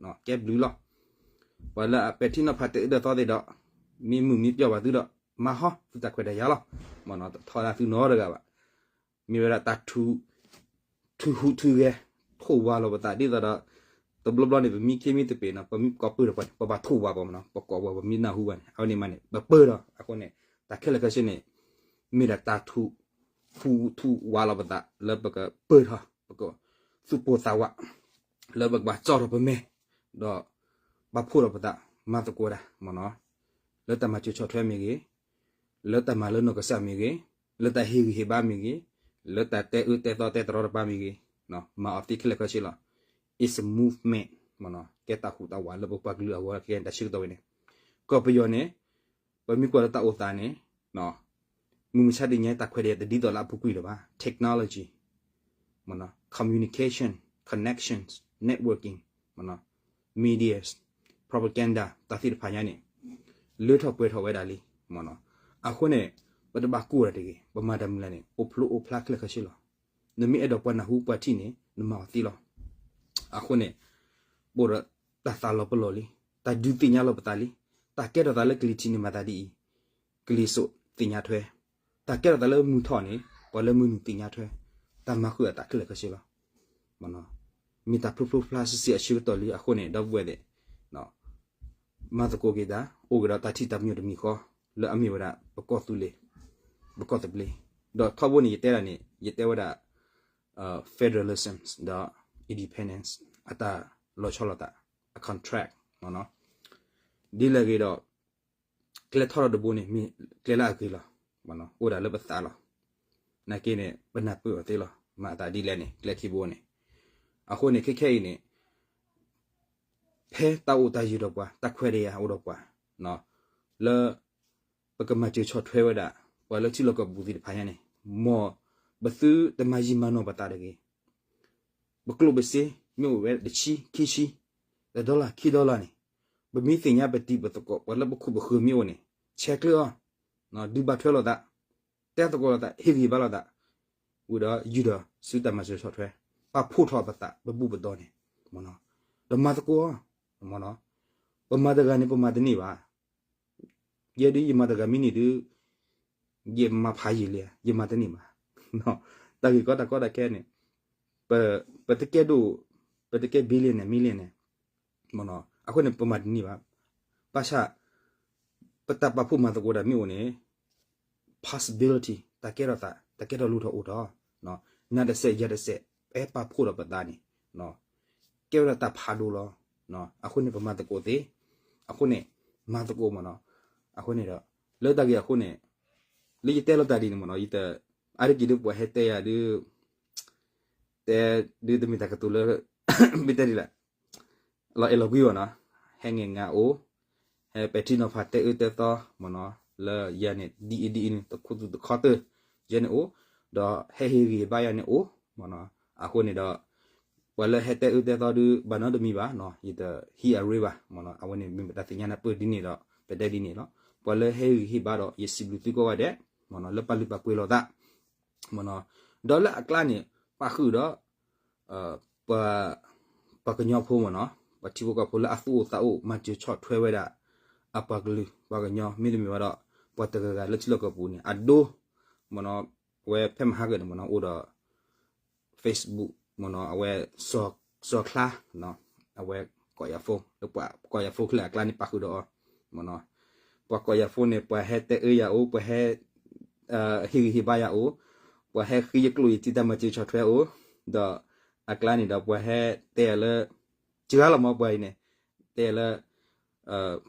ကဲဘျုးလီၤ. ပှၤလၢအပဲာ်ထံနီၤဖးတအၢတၢ်သီသ့ၣ်ဒီး မ့ၢ်မုာ်မ့ၢ်ပျီၢ်ဘၣ်သုဒီး မၤဟီသုတၢ်ခွဲးတၢ်ယာ်လီၤ. မ့ၢ်နီၤ တထီဒါသုနီတဂၤဘၣ်. မ့ၢ်ဝဲဒၣ်တၢ်ထူး ထူးဟူးထူးဂဲၤ ထိၣ်ဝါလီၤပသးဒ်သိးဒီး တဘျီဘျီန့ၣ် ပမံခ့မံသပ့ၤနီၤ ပမ့ၢ်ကိးပၢၢ်ဒီးပှၤန့ၣ် ပဘၣ်ထိၣ်ဝါပှၤမ့ၢ်နီၤ ပကိးပှၤ ပမ့ၢ်နၢ်ဟူဘၣ်န့ၣ် အဝဲန့ၣ်မးန့ၣ် ပပၢၢ်ဒီး အဃိန့ၣ် တၢ်ခဲလၢာ်ခဲဆ့န့ၣ် မ့ၢ်ဒၣ်တၢ်ထူး ထူး ပကထူးထူးဝးလီၤပသး လၢပကပၢၢ်ထီၣ် ပကသူၣ်ပိၢ်သးဝး လၢပကဘၣ်ကၠီၣ်ထီၣ်ပမဲာ် ဒီးပာ်ဖှိၣ်လီၤပသး မၤသကိးဝဲဒၣ် မ့ၢ်နီၤ, လၢတၢ်မၤစၢၤဆီၣ်ထွဲမ့ၢ်ဂ့ၤ, လၢတၢ်မၤလၢနီၢ်ကစၢ်မ့ၢ်ဂ့ၤ, လၢတၢ်ဟ့ၣ်ဂံၢ်ဟ့ၣ်ဘါမ့ၢ်ဂ့ၤ, လၢတၢ်တဲအၢတဲသီတဲတရီတပါမ့ၢ်ဂ့ၤ, မၤအီၤသ့ခဲလၢာ်ခဲဆ့လီၤ. It's a movement မ့ၢ်နီၤ, ကဲတၢ်ဟူးတၢ်ဝးလၢပပှၤကလုာ်အဂီၢ် ကဲတၢ်ဆၢကတီၢ်ဝဲန့ၣ်, ကီၢ်ပယီၤန့ၣ် ပမ့ၢ်ကွၢ်လၢတၢ်အိၣ်သးန့ၣ် မုၢ်မဆါတနံၤညါ တၢ်ခွဲးတၢ်ယာ်တဒ်သိးလၢအပူၤကွံာ်လၢၤဘၣ်. Technology မ့ၢ်နီၤ, communication, connections, networking မ့ၢ်နီၤ, media, propaganda တၢ်သ့ၣ်တဖၣ်ညါန့ၣ် လၢထီၣ်ပှဲၤထီၣ်ဝဲဒၣ်လံ မ့ၢ်နီၤ. အဃိန့ၣ် ပတဘၣ်ကိၢ်တၢ်တဂ့ၤ, ပမၤတၢ်မုၢ်လၢ်န့ၣ် အိၣ်ဖျိအိၣ်ဖျါခဲလၢာ်ခဲဆ့လီၤ. နမ့ၢ်အဲၣ်ဒိးပှၤနၢ်ဟူပှၤထံၣ်န့ၣ် နမၤအီၤသ့လီၤ. အဃိန့ၣ် ပအိၣ်ဒီးတၢ်သးလီၤပလီၢ်လံ, တၢ်ဒုးသ့ၣ်ညါလီၤပသးလံ, တၢ်ကဲထီၣ်သးလၢကလံၤထံးန့ၣ်မၤသးဒ်အံၤ, ကလံၤစိးသ့ၣ်ညါထွဲ, တၢ်ကဲထီၣ်သးလၢမုၢ်ထီၣ်န့ၣ် ပှၤလၢမုၢ်နုာ်သ့ၣ်ညါထွဲ, တၢ်မၤဃုာ်အသးခဲလၢာ်ခဲဆ့လီၤ. မ့ၢ်တၢ်ဖျိဖျိဖျါဆံးဆံးအဆၢကတီၢ်လံ အဃိန့ၣ် ဒီပုၢ်ဝဲၢ်သ့ၣ် မၤသကိးက့ၤတၢ် အိၣ်က့ၤဒီးတၢ်ထံၣ်တၢ်ပညိၣ်တမံၤဃီ လၢအမ့ၢ်ဝဲဒၣ် ပကီၢ်သူလ့ၤ ပကီၢ်သဘျ့, ဒီးထီဘိန့ၣ် ယတဲဒၣ်န့ၣ် ယတဲဝဲဒၣ် federalism ဒီး independence အတၢ်လီၤဆီလိာ်သး အ contract မ့ၢ်နီၤ, ဒ်လဲၣ်ဂ့ၤဒီး ကျဲထီထီၣ်တဘိန့ၣ် မ့ၢ်ကျဲလၢအဂ့ၤလီၤ, အိၣ်ဒၣ်လၢပသးလီၤ. နာ်က့န့ၣ် ပနၢ်ပၢၢ်အီၤသ့လီၤ, မၤအသးဒ်လဲၣ်န့ၣ် ကျဲခံဘိန့ၣ်. အဃိန့ၣ် ခဲခဲအံၤန့ၣ် ဖဲတၢ်အိၣ်တၢ်ယၢၤဒီးပှၤ တၢ်ခွဲးတၢ်ယာ်အိၣ်ဒီးပှၤ လၢ ပကမၤစၢၤဆီၣ်ထွဲဝဲဒၣ် ပှၤလၢထံလီၢ်ကီၢ်ပူၤသ့ၣ်တဖၣ်ညါန့ၣ် မ်ပသုတမၤယံာ်မၤနီၢ်ပသးတဂ့ၤ. ပကျိၣ်ပစ့ မ့ၢ်အိၣ်ဝဲတဆံ ခံဆံ တ dollar ခံ dollar န့ၣ် ပမ့ၢ်သ့ၣ်ညါပတံၤပသကိး ပှၤလၢပခိၣ်ပဃၢၤမ့ၢ်အိၣ်န့ၣ် ဆဲးကျၢအီၤ, ဒုးဘၣ်ထွဲလိာ်သး, တဲသကိးလိာ်သး, ဟ့ၣ်ဂံၢ်ဘါလိာ်သး, ဝံၤဒီးယုၢ်ဒီးဆူတၢ်မၤစၢၤဆီၣ်ထွဲ, ပာ်ဖှိၣ်ထီၣ်ပသး ပဘူၣ်ပတီၢ်န့ၣ်, ဒီးမၤသကိးအီၤ, ပမၤတဂၤန့ၣ် ပမၤတန့ၢ်ဘၣ်. ယဲဒုးယမၤတဂၤမံၤန့ၣ်ဒုး ယမၤဖးယံာ်လံ, ယမၤတန့ၢ်ဘၣ်. တၢ်ဂ့ၢ်ကီတၢ်ကီတၢ်ခဲန့ၣ် ပတကဲဒိၣ်, ပတကဲ billion န့ၣ် million န့ၣ်, အဃိန့ၣ် ပမၤတန့ၢ်ဘၣ်. ဘၣ်ဆၣ် ပတၢ်ပာ်ဖှိၣ်မၤသကိးတၢ်မ့ၢ်အိၣ်န့ၣ် possibility တၢ်ကဲထီၣ်သး တၢ်ကဲထီၣ်လိၣ်ထီၣ်အိၣ်ထီၣ်, နၤတစဲးယၤတစဲး ပဟဲပာ်ဖှိၣ်ဒီးပသးန့ၣ် ကဲဝဲဒၣ်တၢ်ဖးဒိၣ်လီၤ. အဃိန့ၣ် ပမၤသကိးသ့, အဃိန့ၣ် မၤသကိးမ့ၢ်နီၤ. အဃိန့ၣ်ဒီး လၢတၢ်ဂ့ၢ်အဃိန့ၣ် လၢယတဲလီၤတၢ်ဒ်န့ၣ်မ့ၢ်နီၤ, ယတ အါတက့ၢ်ဒုးပှၤဟဲတဲယၤဒုး တဲဒုးတမ့ၢ်တၢ်ကတိၤလၢ မ့ၢ်တဲဒ်လဲၣ် လီၤအဲၣ်လီၤကွံဘၣ်နီၤ, ဟဲငဲၢ်ငါအိၣ်, ဟဲပဲာ်ထံနီၤဖးတဲအၢတဲသီမ့ၢ်နီၤ, လၢယၤန့ၣ် ဒ်အံၤဒ်အံၤန့ၣ် တခူသူၣ်တခီတၢၢ် ယၤန့ၣ်အိၣ်, ဒီးဟဲဟ့ၣ်ဂံၢ်ဟ့ၣ်ဘါယၤန့ၣ်အိၣ်မ့ၢ်နီၤ. အဃိန့ၣ်ဒီး ပှၤလၢဟဲတဲအၢတဲသီဒုး ဘၣ်နီတမံၤဘၣ်နီၤ, ယတဟံးအရ့ဘၣ်မ့ၢ်နီၤ. အဝဲန့ၣ်မ့ၢ်ပတၢ်သ့ၣ်ညါနၢ်ပၢၢ်ဒ်န့ၣ်ဒီး ပတဲဒ်န့ၣ်လီၤ. ပှၤလၢဟဲဟ့ၣ်ဂံၢ်ဟ့ၣ်ဘါဒီး ယစံးဘျုးသုကိးဂၤဒဲးမ့ၢ်နီၤ, လၢပာ်လုၢ်ပာ်ပှ့ၤလိာ်သးမ့ၢ်နီၤ. ဒီးလၢအကျါန့ၣ် ပာ်ဃုာ်ဒီး ပှၤ ပှၤကညီဖိမ့ၢ်နီၤ, ပှၤထံဖိကီၢ်ဖိလၢအသူၣ်အိၣ်သးအိၣ် မၤစၢၤဆီၣ်ထွဲဝဲဒၣ် အပှၤကလုာ် ပှၤကညီ မ့တမ့ၢ်ဘၣ်ဒီး ပှၤတဂၤဂၤလၢထံလီၢ်ကီၢ်ပူၤန့ၣ် အဒိမ့ၢ်နီၤ, အဝဲဖဲမဟါကၢန့ၣ်မ့ၢ်နီၤ အိၣ်ဒီး Facebook မ့ၢ်နီၤ, အဝဲ စီၤချါ အဝဲကိးယၤ phone လၢပှၤကိးယၤ phone ခဲလၢာ်အကျါန့ၣ် ပာ်ဃုာ်ဒီးအီၤမ့ၢ်နီၤ. ပှၤကိးယၤ phone န့ၣ် ပှၤဟဲတဲအၢယၤအိၣ်, ပှၤဟဲ ဟ့ၣ်ဂံၢ်ဟ့ၣ်ဘါယၤအိၣ်, ပှၤဟဲဃ့ယကျိၣ်ယစ့တၢ်မၤစၢၤဆီၣ်ထွဲအိၣ်, ဒီးအကျါန့ၣ်ဒီး ပှၤဟဲတဲယၤလၢ စှၤလီၤမ့ၢ်ပှၤအံၤန့ၣ် တဲယၤလၢ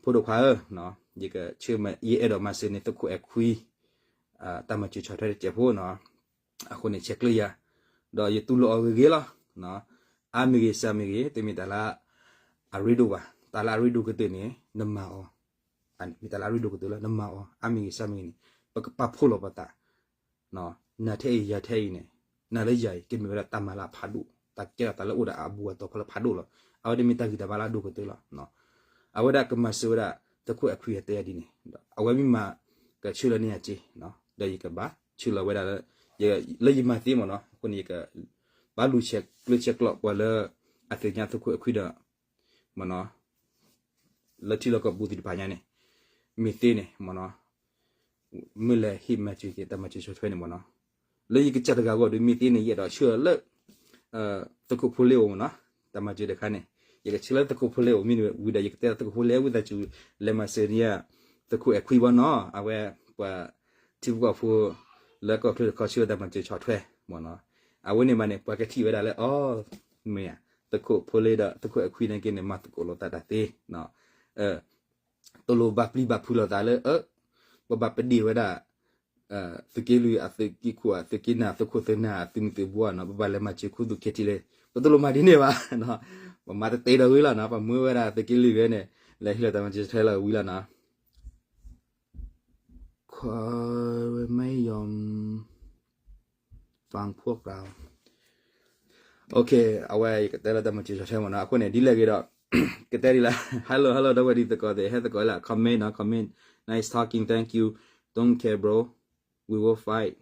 ဖိဒိၣ်ခွါဧၢ, ယကဆှၢ ယအဲၣ်ဒိးမၤစၢၤန့ၢ်သုးခိၣ်အဲၣ်ခွံ တၢ်မၤစၢၤဆီၣ်ထွဲတစဲးဖိနီၤ. အဃိန့ၣ် ဆဲးကျၢယၤ, ဒီးယတူၢ်လိာ်အီၤဂ့ၤဂ့ၤလီၤ. အါမ့ၢ်ဂ့ၤ စှၤမ့ၢ်ဂ့ၤ တမ့ၢ်တၢ်လၢအရ့ဒိၣ်ဘၣ်. တၢ်လၢအရ့ဒိၣ်ကတၢၢ်န့ၣ် နမၤအီၤ, မ့ၢ်တၢ်လၢအရ့ဒိၣ်ကတၢၢ်လၢနမၤအီၤ အါမ့ၢ်ဂ့ၤ စှၤမ့ၢ်ဂ့ၤန့ၣ် ပကပာ်ဖှိၣ်လိာ်ပသး နၤထဲအံၤ ယၤထဲအံၤန့ၣ် နၤလၢယၤအံၤ ကမ့ၢ်ဝဲဒၣ်တၢ်မၤလၢအဖးဒိၣ်, တၢ်ကဲထီၣ်သးလၢအိၣ်ဒီးအဘူးအတီၤဖီလၢဖးဒိၣ်လီၤ. အဝဲတမ့ၢ်တၢ်ဂံၢ်တၢ်ဘါလၢအဒိၣ်ကတၢၢ်လီၤ. အဝဲဒၣ်ကမၤစၢၤဝဲဒၣ် သုးခိၣ်အဲၣ်ခွံအတဲယၤဒ်န့ၣ်, အဝဲမ့ၢ်မၤ ကဆှၢလီၤန့ၢ်ယၤစ့, ဒီးယကဘၣ်ဆှၢလီၤဝဲဒၣ်လၢ လၢယမၤသ့မ့ၢ်နီၤ, အဃိန့ၣ် ယကဘၣ်လူၤဆဲးကျၢဆဲးကျိးပှၤလၢ အသ့ၣ်ညါသုးခိၣ်အဲၣ်ခွံဒီး မ့ၢ်နီၤ လၢထံလီၢ်ကီၢ်ပူၤသ့ၣ်တဖၣ်ညါန့ၣ် မ့ၢ်သ့န့ၣ် မ့ၢ်နီၤ မ့ၢ်လဲၤဟ့ၣ်မၤစၢၤက့ၤ တၢ်မၤစၢၤဆီၣ်ထွဲန့ၣ် မ့ၢ်နီၤ လၢယကစၢ်တဂၤအဂီၢ်ဒီး မ့ၢ်သ့န့ၣ် ယအဲၣ်ဒိးဆှၢလၢ သုးခိၣ်ဖိလ့အိၣ် မ့ၢ်နီၤ တၢ်မၤစၢၤတခါန့ၣ် ယကဆှၢလၢသုးခိၣ်ဖိလ့အိၣ် မ့ၢ်ဝံၤဒီး ယကတဲသုးခိၣ်ဖိလ့ဝံသးစူၤ လဲၤမၤစၢၤန့ၢ် သုးခိၣ်အဲၣ်ခွံဘၣ်နီၤ အဝဲ ပှၤထံဖိကီၢ်ဖိ လၢကီၢ်ချၢတခီဆၢတၢ်မၤစၢၤဆီၣ်ထွဲမ့ၢ်နီၤ. အဝဲန့ၣ်မးန့ၣ် ပှၤကထံၣ်ဝဲဒၣ်လၢ အီ မ့ၢ် သုးခိၣ်ဖိလ့ဒီးသုးခိၣ်အဲၣ်ခွံနာ်က့န့ၣ် မၤသကိးလိာ်သးတၢ်သ့ တလိၣ်ဘၣ်ပျံၤဘၣ်ဖုးလိာ်သးလၢ ပဘၣ်ပဒ့ၣ်ဝဲဒၣ် သုးက့လွံၢ်အသုးက့ခိၣ် အသုးက့နၤ သုးခိၣ်သုးနၢ် အသုးမုၢ်သုးဘိနီၤ ပဘၣ်လဲၤမၤစၢၤခူသူၣ်ခဲထံလ့ ပတလိၣ်မၤဒ်န့ၣ်ဘၣ်. ပမၤတတဲဒီးဝံၤလီၤနီၤ ပမၢဝဲဒၣ်သုးက့လွံၢ်ဂ့ၤန့ၣ် လဲၤဟ့ၣ်လီၤတၢ်မၤစၢၤဆီၣ်ထွဲလီၤဝံၤလီၤနီၤ. ခွဲမ့ၢ်ယီၤ ပၢ်ဖှိၣ်ကရၢ အဝဲယကတဲလၢတၢ်မၤစၢၤဆီၣ်ထွဲမ့ၢ်နီၤ အဃိန့ၣ် ဒ်လဲၣ်ဂ့ၤဒီး ကတဲဒ်လဲၣ် hello hello ဒီပုၢ်ဝဲၢ်ဒ်သကိးသ့ၣ် ဟဲသကိးလၢ comment နီၤ comment nice talking thank you don't care bro we will fight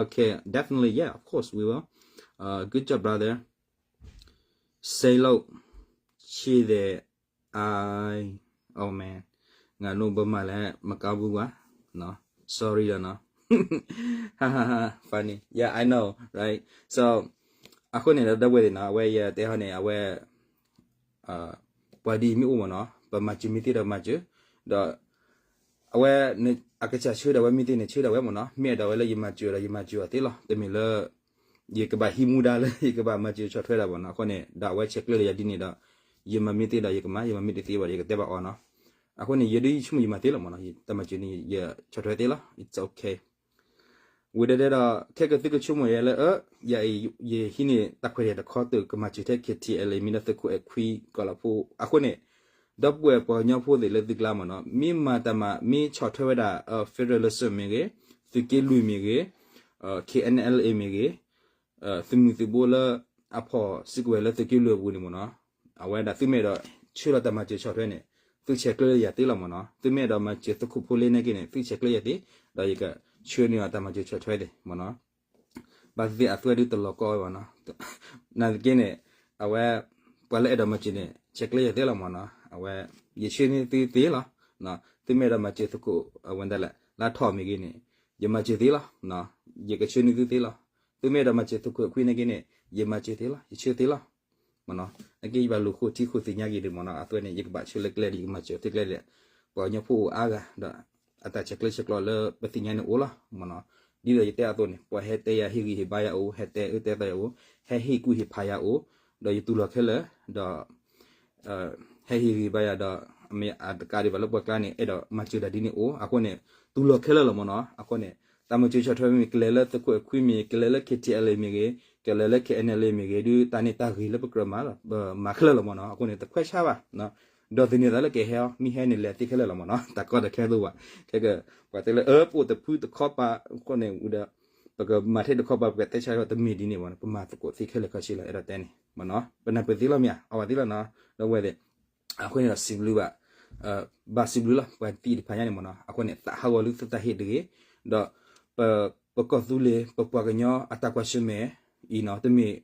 okay definitely yeah of course we will good job brother စဲးလိး ချ့သဲး I oh man ငါနိၣ်ဘၢမၤလဲၣ် မကါဘူးကွၢ် sorry လီၤနီၤ funny yeah I know right so အဃိန့ၣ်ဒီး ဒီပုၢ်ဝဲၢ်သ့ၣ်နီၤ အဝဲယတဲဟီန့ၣ် အဝဲ ပှၤဒ်အံၤမ့ၢ်အိၣ်မ့ၢ်နီၤ ပမၤစၢၤမ့ၢ်သ့ဒီးမၤစၢၤ ဒီး အဝဲ အကစၢ်ဆၢဒီးဝဲမ့ၢ်သ့န့ၣ် ဆၢဒီးဝဲမ့ၢ်နီၤ မ့ၢ်အဲၣ်ဒိးဝဲလၢယမၤစၢၤဒီးယမၤစၢၤအီၤသ့လီၤ တမ့ၢ်လၢ ယကဘၣ်ဟံးမူဒါလၢ ယကဘၣ်မၤစၢၤဆီၣ်ထွဲဒၣ်မ့ၢ်နီၤ အဃိန့ၣ် ဒီးအဝဲဆဲးကျၢလၢယၤဒ်န့ၣ်ဒီး ယမၤမ့ၢ်သ့ဒီးယကမၤ ယမၤမ့ၢ်တသ့ဘၣ်ဒီးယကတဲဘၣ်အီၤနီၤ အဃိန့ၣ် ယဒ်ယဆိကမိၣ်ယမၤသ့လီၤမ့ၢ်နီၤ တၢ်မၤစၢၤန့ၣ် ယဆီၣ်ထွဲသ့လီၤ it's okay ဝံၤဒီးတဲဒီး ခဲကသုကဆိကမိၣ်ယဲလၢ ယဟံးန့ၢ်တၢ်ခွဲးတၢ်ယာ်တခီ သုးကမၤစၢၤထဲ KTLA မ့ၢ်ဒီးသုးခိၣ်အဲၣ်ခွံကီၢ်လီၤဖိ အဃိန့ၣ် ဒီပုၢ်ဝဲၢ်ပှၤကညီဖိသ့ၣ်လၢသုကျါမ့ၢ်နီၤ မ့ၢ်မၤတၢ်မၤ မ့ၢ်ဆီၣ်ထွဲဝဲဒၣ် federalism မ့ၢ်ဂ့ၤ သုးက့လွံၢ်မ့ၢ်ဂ့ၤ KNLA မ့ၢ်ဂ့ၤ သုးမုၢ်သုးဘိလၢအဖီၣ်စုကဝဲၤလၢသုးက့လွံၢ်အပူၤန့ၣ်မ့ၢ်နီၤ အဝဲဒၣ်သုမ့ၢ်အဲၣ်ဒိးဆှၢလီၤတၢ်မၤစၢၤဆီၣ်ထွဲန့ၣ် သုဆဲးကျၢယၤသ့လီၤမ့ၢ်နီၤ သုမ့ၢ်အဲၣ်ဒိးမၤစၢၤသုးခိၣ်ဖိလ့နာ်က့န့ၣ် သုဆဲးကျၢယၤသ့ ဒီးယကဆှၢန့ၢ်အီၤတၢ်မၤစၢၤဆီၣ်ထွဲသ့ၣ်မ့ၢ်နီၤ ဘၣ်သ့ၣ်သ့ၣ်အသွဲဒုတလီၤကီဝဲဘၣ်နီၤ နာ်သက့န့ၣ် အဝဲ ပှၤလၢအဲၣ်ဒိးမၤစၢၤန့ၣ် ဆဲးကျၢယၤသ့လီၤမ့ၢ်နီၤ အဝဲ ယဆှၢန့ၢ်သုသ့လီၤ သုမ့ၢ်အဲၣ်ဒိးမၤစၢၤသုးခိၣ်အဝဲဒၣ်လဲၣ် လါထီၣ်မ့ၢ်ဂ့ၤန့ၣ် ယမၤစၢၤသ့လီၤ ယကဆှၢန့ၢ်သုသ့လီၤ သုမ့ၢ်အဲၣ်ဒိးမၤစၢၤသုးခိၣ်အဲၣ်ခွံနာ်က့န့ၣ် ယမၤစၢၤသ့လီၤ ယဆှၢသ့လီၤ မ့ၢ်နီၤ နာ်က့ယဘၣ်လူၤဃိထံဃိသ့ၣ်ညါက့ၤဒံးမ့ၢ်နီၤ အသွဲန့ၣ် ယကဘၣ်ဆှၢလၢကျဲဒံး ယကမၤစၢၤသုကျဲဒံး ပှၤကညီဖိအိၣ်အါဂၤ ဒီးအတၢ်ဆဲးကျၢဆဲးကျိးလၢပသ့ၣ်ညါန့ၣ်အိၣ်လီၤ မ့ၢ်နီၤ ဒ်သိးယတဲအသိးန့ၣ် ပှၤဟဲတဲယၤဟ့ၣ်ဂံၢ်ဟ့ၣ်ဘါယၤအိၣ် ဟဲတဲအၢတဲသီယၤအိၣ် ဟဲဟ့ၣ်ကူၣ်ဟ့ၣ်ဖးယၤအိၣ် ဒီးယတူၢ်လိာ်ခဲလၢာ် ဒီး ဟဲဟ့ၣ်ဂံၢ်ဘါယၤဒီး အမ့ၢ်အတကးဒံးဘၣ်လၢပှၤကျါန့ၣ် အဲၣ်ဒိးမၤစၢၤတၢ်ဒ်န့ၣ်အိၣ် အဃိန့ၣ် တူၢ်လိာ်ခဲလၢာ်လီၤမ့ၢ်နီၤ အဃိန့ၣ် တၢ်မၤစၢၤဆီၣ်ထွဲမ့ၢ် ကလဲၤလၢသုးခိၣ်အဲၣ်ခွံမ့ၢ် ကလဲၤလၢ KTLA မ့ၢ်ဂ့ၤ ကလဲၤလၢ KNLA မ့ၢ်ဂ့ၤ ဒုးတၢ်န့ၣ်တၢ်ဂ့ၤလၢပကြၢးမၤလီၤ ပမၤခဲလၢာ်လီၤမ့ၢ်နီၤ အဃိန့ၣ် တခွဲးဆါဘၣ် ဒီးသန့ၤသးလၢကဟဲအီၤ မ့ၢ်ဟဲန့ၣ်လဲၤသ့ခဲလၢာ်လီၤမ့ၢ်နီၤ တၢ်ကီတၢ်ခဲသိးဘၣ် ခဲက ပှၤတဲလၢ အၢ ပအိၣ်တဖုတခီပၤ အဃိန့ၣ်ဝံၤဒီး ပကမၤထဲတခီပၤ ပကတဲဆါထီၣ်တမ့ၢ်ဒ်န့ၣ်ဘၣ်န့ၣ် ပမၤသကိးသ့ခဲလၢာ်ခဲဆ့လီၤ အဲၣ်ဒိးတဲန့ၣ်မ့ၢ်နီၤ ပနၢ်ပၢၢ်သ့လီၤမ့ၢ်ဧါ အဝဲသ့လီၤနီၤ ဒီပုၢ်ဝဲၢ်သ့ၣ် အဃိန့ၣ်ဒီးစံးဘျုးဘၣ် ဘၣ်စံးဘျုးလီၤ ပှၤသံးတဖၣ်ညါန့ၣ်မ့ၢ်နီၤ အဃိန့ၣ် သးဟးဂီၤလၢသုတၢ်ဟ့ၣ်တဂ့ၤ ဒီး ပ ပကီၢ်သူလ့ၤ ပပှၤကညီအတၢ်ကွၢ်ဆၢၣ်မဲာ်အံၤနီၤ တမ့ၢ်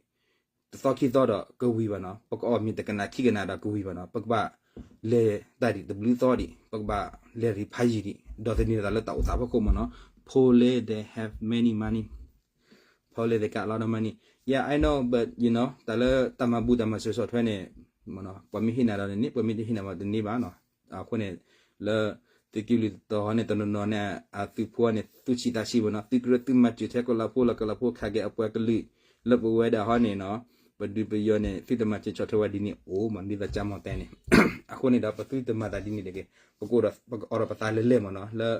တသီခံသီဒီးကဝံၤဘၣ်နီၤ ပကအီၣ်မ့ၤတကနၣ်ခံကနၣ်ဒီးကဝံၤဘၣ်နီၤ ပကဘၣ်လဲၤတၢ်ဒံးတဘျုးသီဒံး ပကဘၣ်လဲၤရံၣ်ဖးယံာ်ဒံး ဒီးသန့ၤသးလၢတၢ်အိၣ်သးဖီခိၣ်မ့ၢ်နီၤ ဖိလ့ they have many money ဖိလ့ they got a lot of money yeah I know but you know တၢ်လၢတၢ်မၤဘူၣ်တၢ်မၤစၢၤဆီၣ်ထွဲန့ၣ် ပှၤမ့ၢ်ဟ့ၣ်နၤဒီးန့ၢ် ပှၤမ့ၢ်တဟ့ၣ်နၤဘၣ်တန့ၢ်ဘၣ်နီၤ အဃိန့ၣ် လၢ သုးက့လွံၢ်တတီၤဟီန့ၣ် တနီၤနီၤန့ၣ် အသုးဖိန့ၣ် သူၣ်ဆံးသးဆံးမ့ၢ်နီၤ သုကြၢးသုမၤစၢၤထဲကီၢ်လၤဖိလီၤ ကီၢ်လၤဖိခးက့ၤအပှၤကလုာ် လၢပဝဲဒၣ်ဟီန့ၣ်နီၤ ပဒုးပယီၤန့ၣ် သုတမၤစၢၤဆီၣ်ထွဲဝဲဒ်န့ၣ်အိၣ်မ့ၢ် ဒ်သိးကၠၢ်မီၢ်တဲန့ၣ် အဃိန့ၣ်ဒီး ပသုတမၤသးဒ်န့ၣ်တဂ့ၤ ပကအိၣ်ဒီး ပကအိးထီၣ်ပသးလဲၤလဲၤမ့ၢ်နီၤ လၢ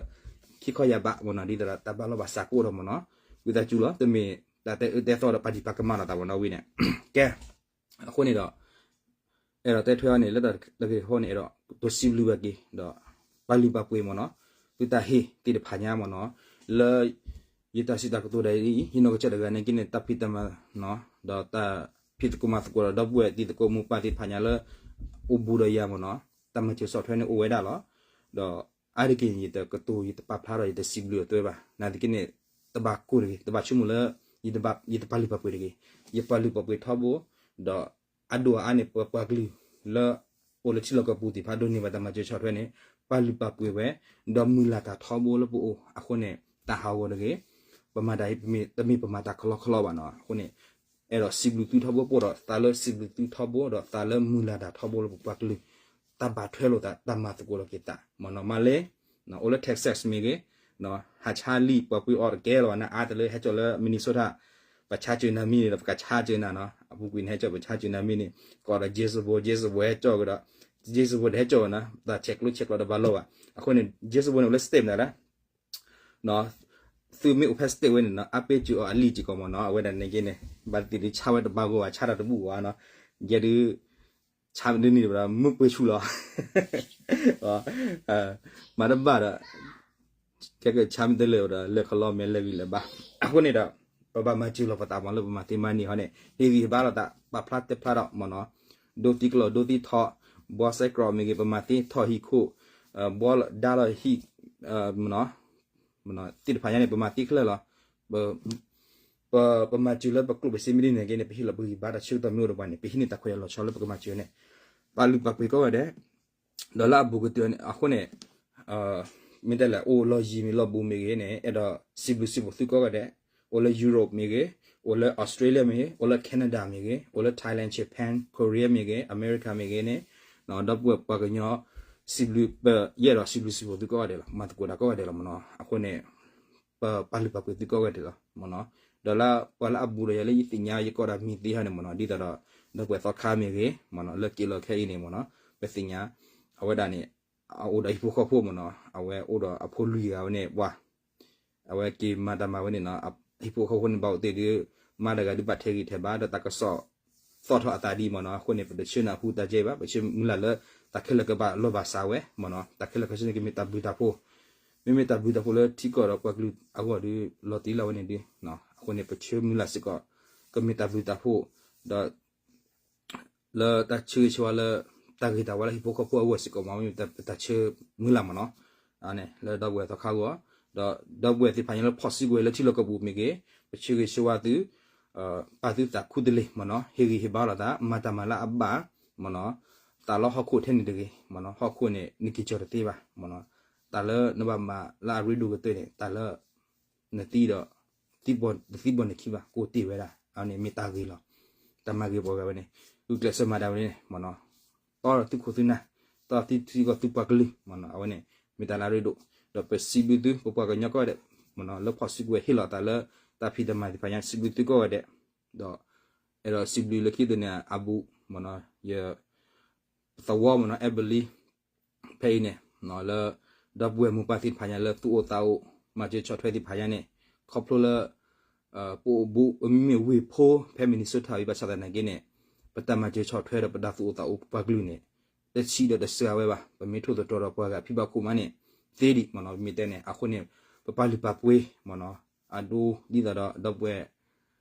ခံခီယၢ်ဘးမ့ၢ်နီၤ ဒ်သိးဒီးတၢ်ဘၣ်လိာ်ဘၣ်စးကအိၣ်ဒီးမ့ၢ်နီၤ ဝံသးစူၤလီၤ တမ့ၢ်တၢ်တဲအၢတဲသီဒီးပာ်ဒံးပာ်ကမၣ်လီၤသးမ့ၢ်နီၤဝံၤန့ၣ် ကဲ အဃိန့ၣ်ဒီး အဲၣ်ဒိးတဲထွဲအီၤန့ၣ် လၢတၢ်တဂ့ၤအဃိန့ၣ် အဲၣ်ဒိး ပစံးဘျုးဘၣ်က့ၤ ဒီး ပာ်လုၢ်ပာ်ပှ့ၤမ့ၢ်နီၤ သုတၢ်ဟ့ၣ်သ့ၣ်တဖၣ်ညါမ့ၢ်နီၤ လၢ ယတၢ်စံးတၢ်ကတိၤဒၣ်အံၤ ယနီၢ်ကစၢ်တဂၤန့ၣ်က့န့ၣ် တၢ်ဖံးတၢ်မၤနီၤ ဒီးတၢ်ဖံးသကိးမၤသကိးဒီး ဒီပုၢ်ဝဲၢ်တံၤသကိးမိၢ်ပၢ်သ့ၣ်တဖၣ်ညါလၢ အိၣ်ဘူးဒီးယၤမ့ၢ်နီၤ တၢ်မၤစၢၤဆီၣ်ထွဲန့ၣ်အိၣ်ဝဲဒၣ်လီၤ ဒီး အါတက့ၢ်န့ၣ် ယတကတိၤ ယတပာ်ဖျါဒီး ယတစံးဘျုးအသွဲဘၣ် နာ်သက့န့ၣ် တဘၣ်ကိၢ်တဂ့ၤ တဘၣ်ဆိကမိၣ်လၢ ယတပာ်လုၢ်ပာ်ပှ့ၤတဂ့ၤ ယပာ်လုၢ်ပာ်ပှ့ၤထီဘိ ဒီး အဒိၣ်အအါန့ၣ် ပပှၤကလုာ်လၢ အိၣ်လၢထံလီၢ်ကီၢ်ပူၤသ့ၣ်တဖၣ် ဒိးန့ၢ်ဘၣ်တၢ်မၤစၢၤဆီၣ်ထွဲန့ၣ် ပာ်လုၢ်ပာ်ပှ့ၤဝဲ ဒီးမုၢ်လၢ်တၢ်ထီဘိလၢပအိၣ် အဃိန့ၣ် တၢ်ဟးဂီၤတဂ့ၤ ပမၤတၢ်တမ့ၢ်ပမၤတၢ်ကလီကလီဘၣ်နီၤ အဃိန့ၣ် အဲၣ်ဒိးစံးဘျုးသုထီဘိ ပအိၣ်ဒီးသးလၢစံးဘျုးသုထီဘိ ဒီးသးလၢမုၢ်လၢ်တၢ်ထီဘိလၢပပှၤကလုာ် တၢ်ဘၣ်ထွဲလိာ်သး တၢ်မၤသကိးလိာ်က့ၤသး မ့ၢ်နီၤ မၤလ့ အိၣ်လၢ Texas မ့ၢ်ဂ့ၤ ဟးဆါလံာ်ပှၤကွံာ်အီၤတကဲလီၤဘၣ် နအါတလၢဟဲကၠီၣ်လၢ Minnesota ပှၤဆါစၢၤနၤမ့ၢ်န့ၣ်ဒီး ပကဆါစၢၤနၤနီၤ အပူၤကွံာ်န့ၣ် ဟဲကၠီၣ်ပှၤဆါစၢၤနၤမ့ၢ်န့ၣ် ကိးဒီး Jezebel Jezebel ဟဲကၠီၣ်ကဒီး Jezebel တဟဲကၠီၣ်ဘၣ်နီၤ တၢ်ဆဲးကျိးဆဲးကျိးတဘၣ်လီၤဘၣ် အဃိန့ၣ် Jezebel န့ၣ် အိၣ်လၢ state မနုၤလဲၣ် သုမ့ၢ်အိၣ်ဖဲ state ဝဲန့ၣ်နီၤ အါပ့ၤစၢၤအီၤအလံာ်စ့ၢ်ကီးမ့ၢ်နီၤ အဝဲဒၣ်န့ၣ်က့န့ၣ် ဘၣ်သ့ၣ်ဒုးဆါဝဲတဘၣ်ဂီၢ်ဘၣ် ဆါတၢ်တဘူၣ်ဘၣ်နီၤ ယဲဒုး ဆါဒ်န့ၣ်ဒီး မုၢ်ပှ့ၤဆူၣ်လီၤ မၤတဘၣ်ဒီး ကဲကဆါမ့ၢ်တလၢာ်ဒီး လၢာ်ခီလီၤမဲာ်လၢာ်ဂံၢ်လၢာ်ဘါ အဃိန့ၣ်ဒီး ပဘၣ်မၤစၢၤလီၤပသးမ့ၢ်လၢပမၤသ့မၤန့ၢ်ဟီန့ၣ် ဟ့ၣ်ဂံၢ်ဟ့ၣ်ဘါလိာ်သး ပာ်ဖျါတဲဖျါထီၣ်မ့ၢ်နီၤ ဒိသံကလီၢ်ဒိသံထီၣ် ဘှီစဲးကြီးမ့ၢ်ဂ့ၤ ပမၤသ့ထီၣ်ဟံၣ်ခိၣ် ဘှီဒါလီၤဟံၣ် မ့ၢ်နီၤ သ့ၣ်တဖၣ်ညါန့ၣ် ပမၤသ့ခဲလၢာ်လီၤ ပ ပမၤစၢၤလၢပကျိၣ်ပစ့မ့ၢ်ဒ်န့ၣ်က့န့ၣ် ပဟ့ၣ်လီၤပဂံၢ်ဘါတၢ်ဆၢကတီၢ်မ့ၢ်အိၣ်ဒီးပှၤန့ၣ် ပဟံးန့ၢ်တၢ်ခွဲးတၢ်ယာ်လီၤဆီလၢပကမၤစၢၤန့ၣ် ပာ်လုၢ်ပာ်ပှ့ၤကိးဂၤဒဲး ဒီးလၢအဘူးကတၢၢ်န့ၣ် အဃိန့ၣ် မ့ၢ်တဲလဲၣ် အိၣ်လီၢ်ယံၤမ့ၢ်လီၢ်ဘူးမ့ၢ်ဂ့ၤန့ၣ် အဲၣ်ဒိးစံးဘျုးစံးဖှိၣ်သုကိးဂၤဒဲး အိၣ်လၢ Europe မ့ၢ်ဂ့ၤ အိၣ်လၢ Australia မ့ၢ်ဂ့ၤ အိၣ်လၢ Canada မ့ၢ်ဂ့ၤ အိၣ်လၢ Thailand Japan Korea မ့ၢ်ဂ့ၤ America မ့ၢ်ဂ့ၤန့ၣ် ဒီပုၢ်ဝဲၢ်ပှၤကညီ စံးဘျုးပ ယအဲၣ်ဒိးစံးဘျုးစံးဖှိၣ်သုကိးဂၤဒဲးလီၤ မၤသကိးတၢ်ကိးဂၤဒဲးလီၤမ့ၢ်နီၤ အဃိန့ၣ် ပပာ်လုၢ်ပာ်ပှ့ၤသုကိးဂၤဒဲးလီၤမ့ၢ်နီၤ ဒီးလၢပှၤလၢအဘူးဒီးယၤလၢယသ့ၣ်ညါယကိးဒီးမံၤသ့ဟီန့ၣ်မ့ၢ်နီၤ ဒ်သိးဒီး ဒီပုၢ်ဝဲၢ်သီခါမ့ၢ်ဂ့ၤမ့ၢ်နီၤ လၢက့ၤလီၤခဲအံၤန့ၣ်မ့ၢ်နီၤ ပသ့ၣ်ညါ အဝဲဒၣ်န့ၣ် အအိၣ်ဒီးဟံၣ်ဖိဃီဖိမ့ၢ်နီၤ အဝဲအိၣ်ဒီးအဖိလွံၢ်ဂၤဝဲန့ၣ် ပှၤ အဝဲက့ၤမၤတၢ်မၤဝဲန့ၣ်နီၤ ဟံၣ်ဖိဃီဖိန့ၣ်ဘၣ်အိၣ်တ့ၢ်ဒီး မါတဂၤဒုးဘၣ်ထဲးဂံၢ်ထဲးဘါ ဒီးတၢ်ကစီၣ်သီၣ်ထီၣ်အသးဒ်မ့ၢ်နီၤ အဃိန့ၣ် ပတဆၢနၢ်ဟူတၢ်ကဲဘၣ် ပဆၢမုၢ်လၢ်လၢ တၢ်ခဲလၢာ်ကဘၣ်လီၤဘၣ်စးဝဲမ့ၢ်နီၤ တၢ်ခဲလၢာ်ခဲဆ့န့ၣ် ကမ့ၢ်တၢ်ဘျုးတၢ်ဖှိၣ် မ့မ့ၢ်တၢ်ဘျုးတၢ်ဖှိၣ်လၢထံကီၢ်ဒီးပှၤကလုာ်အဂီၢ်ဒီး လီၤတံၢ်လီၤဝဲန့ၣ်ဒုး အဃိန့ၣ် ပဆၢမုၢ်လၢ်စ့ၢ်ကီး ကမ့ၢ်တၢ်ဘျုးတၢ်ဖှိၣ် ဒီး လၢတၢ်ဆၢဂ့ၤဆၢဝါလၢ တၢ်ဂ့ၤတၢ်ဝါလၢဟံၣ်ဖိဃီဖိအဂီၢ်စ့ၢ်ကီးမ့ၢ် မ့ၢ်ပတၢ်ဆၢမုၢ်လၢ်မ့ၢ်နီၤ လၢဒီပုၢ်ဝဲၢ်သီခါအဂီၢ် ဒီးဒီပုၢ်ဝဲၢ်သ့ၣ်တဖၣ်ညါလၢဖီၣ်စုကဝဲၤလၢထံလီၢ်ကပူၤမ့ၢ်ဂ့ၤ ပဆၢဂ့ၤဆၢဝါသု ပာ်သုသးခူတလ့ၢ်မ့ၢ်နီၤ ဟ့ၣ်ဂံၢ်ဟ့ၣ်ဘါလိာ်သး မၤတၢ်မၤလၢအဘၣ်မ့ၢ်နီၤ သးလီဟီၣ်ခိၣ်ထဲန့ၣ်တဂ့ၤမ့ၢ်နီၤ ဟီၣ်ခိၣ်န့ၣ် နက့ၤကီၤတသ့ဘၣ်မ့ၢ်နီၤ တၢ်လၢနဘၣ်မၤလၢအရ့ဒိၣ်ကတၢၢ်န့ၣ် တၢ်လၢ နသံဒီး သံဘီၣ်နခံဘၣ် ကအိၣ်တ့ၢ်ဝဲဒၣ် အဝဲန့ၣ်မ့ၢ်တၢ်ဂ့ၤလီၤ. တၢ်မၤဂ့ၤပှၤဂၤဝဲန့ၣ် ဂုာ်ကျဲးစၢးမၤဒၣ်ဝဲန့ၣ်မ့ၢ်နီၤ တီဒီးသုခိၣ်သုနၢ် တီသုထံကီၢ်သုပှၤကလုာ်မ့ၢ်နီၤ အဝဲန့ၣ် မ့ၢ်တၢ်လၢအရ့ဒိၣ် ဒီးပစံးဘျုးသု ပပှၤကညီကိးဂၤဒဲးမ့ၢ်နီၤ လၢဖီၣ်စုကဝဲၤဟ့ၣ်လီၤသးလၢ တၢ်ဖံးတၢ်မၤသ့ၣ်တဖၣ်ညါ စံးဘျုးသုကိးဂၤဒဲး ဒီး အဲၣ်ဒိးစံးဘျုးလၢခံသ့ၣ်န့ၣ် အဘူးမ့ၢ်နီၤ ယ သဝီမ့ၢ်နီၤ အဲဘလံ ဖဲအံၤန့ၣ် လၢ ဒီပုၢ်ဝဲၢ်မိၢ်ပၢ်သ့ၣ်တဖၣ်ညါလၢသူၣ်အိၣ်သးအိၣ် မၤစၢၤဆီၣ်ထွဲသ့ၣ်တဖၣ်ညါန့ၣ် ခီဖျိလၢ ပအိၣ်ဘူး မ့မ့ၢ်ဝ့ၢ်ဖိ ဖဲ Minnesota အံၤ ဘၣ်ဆၣ်သနာ်က့န့ၣ် ပတၢ်မၤစၢၤဆီၣ်ထွဲဒီးပတၢ်သူၣ်အိၣ်သးအိၣ်ပှၤကလုာ်န့ၣ် တဆံးဒီးတစှၤဝဲဘၣ် ပမ့ၢ်ထိၣ်သတြီၤဒီးပှၤဂၤဖံးဘၣ်ခိၣ်မးန့ၣ် သ့ဒံးမ့ၢ်နီၤ ပမ့ၢ်တဲန့ၣ် အဃိန့ၣ် ပပာ်လုၢ်ပာ်ပှ့ၤမ့ၢ်နီၤ အဒိဒ်သိးဒီး ဒီပုၢ်ဝဲၢ်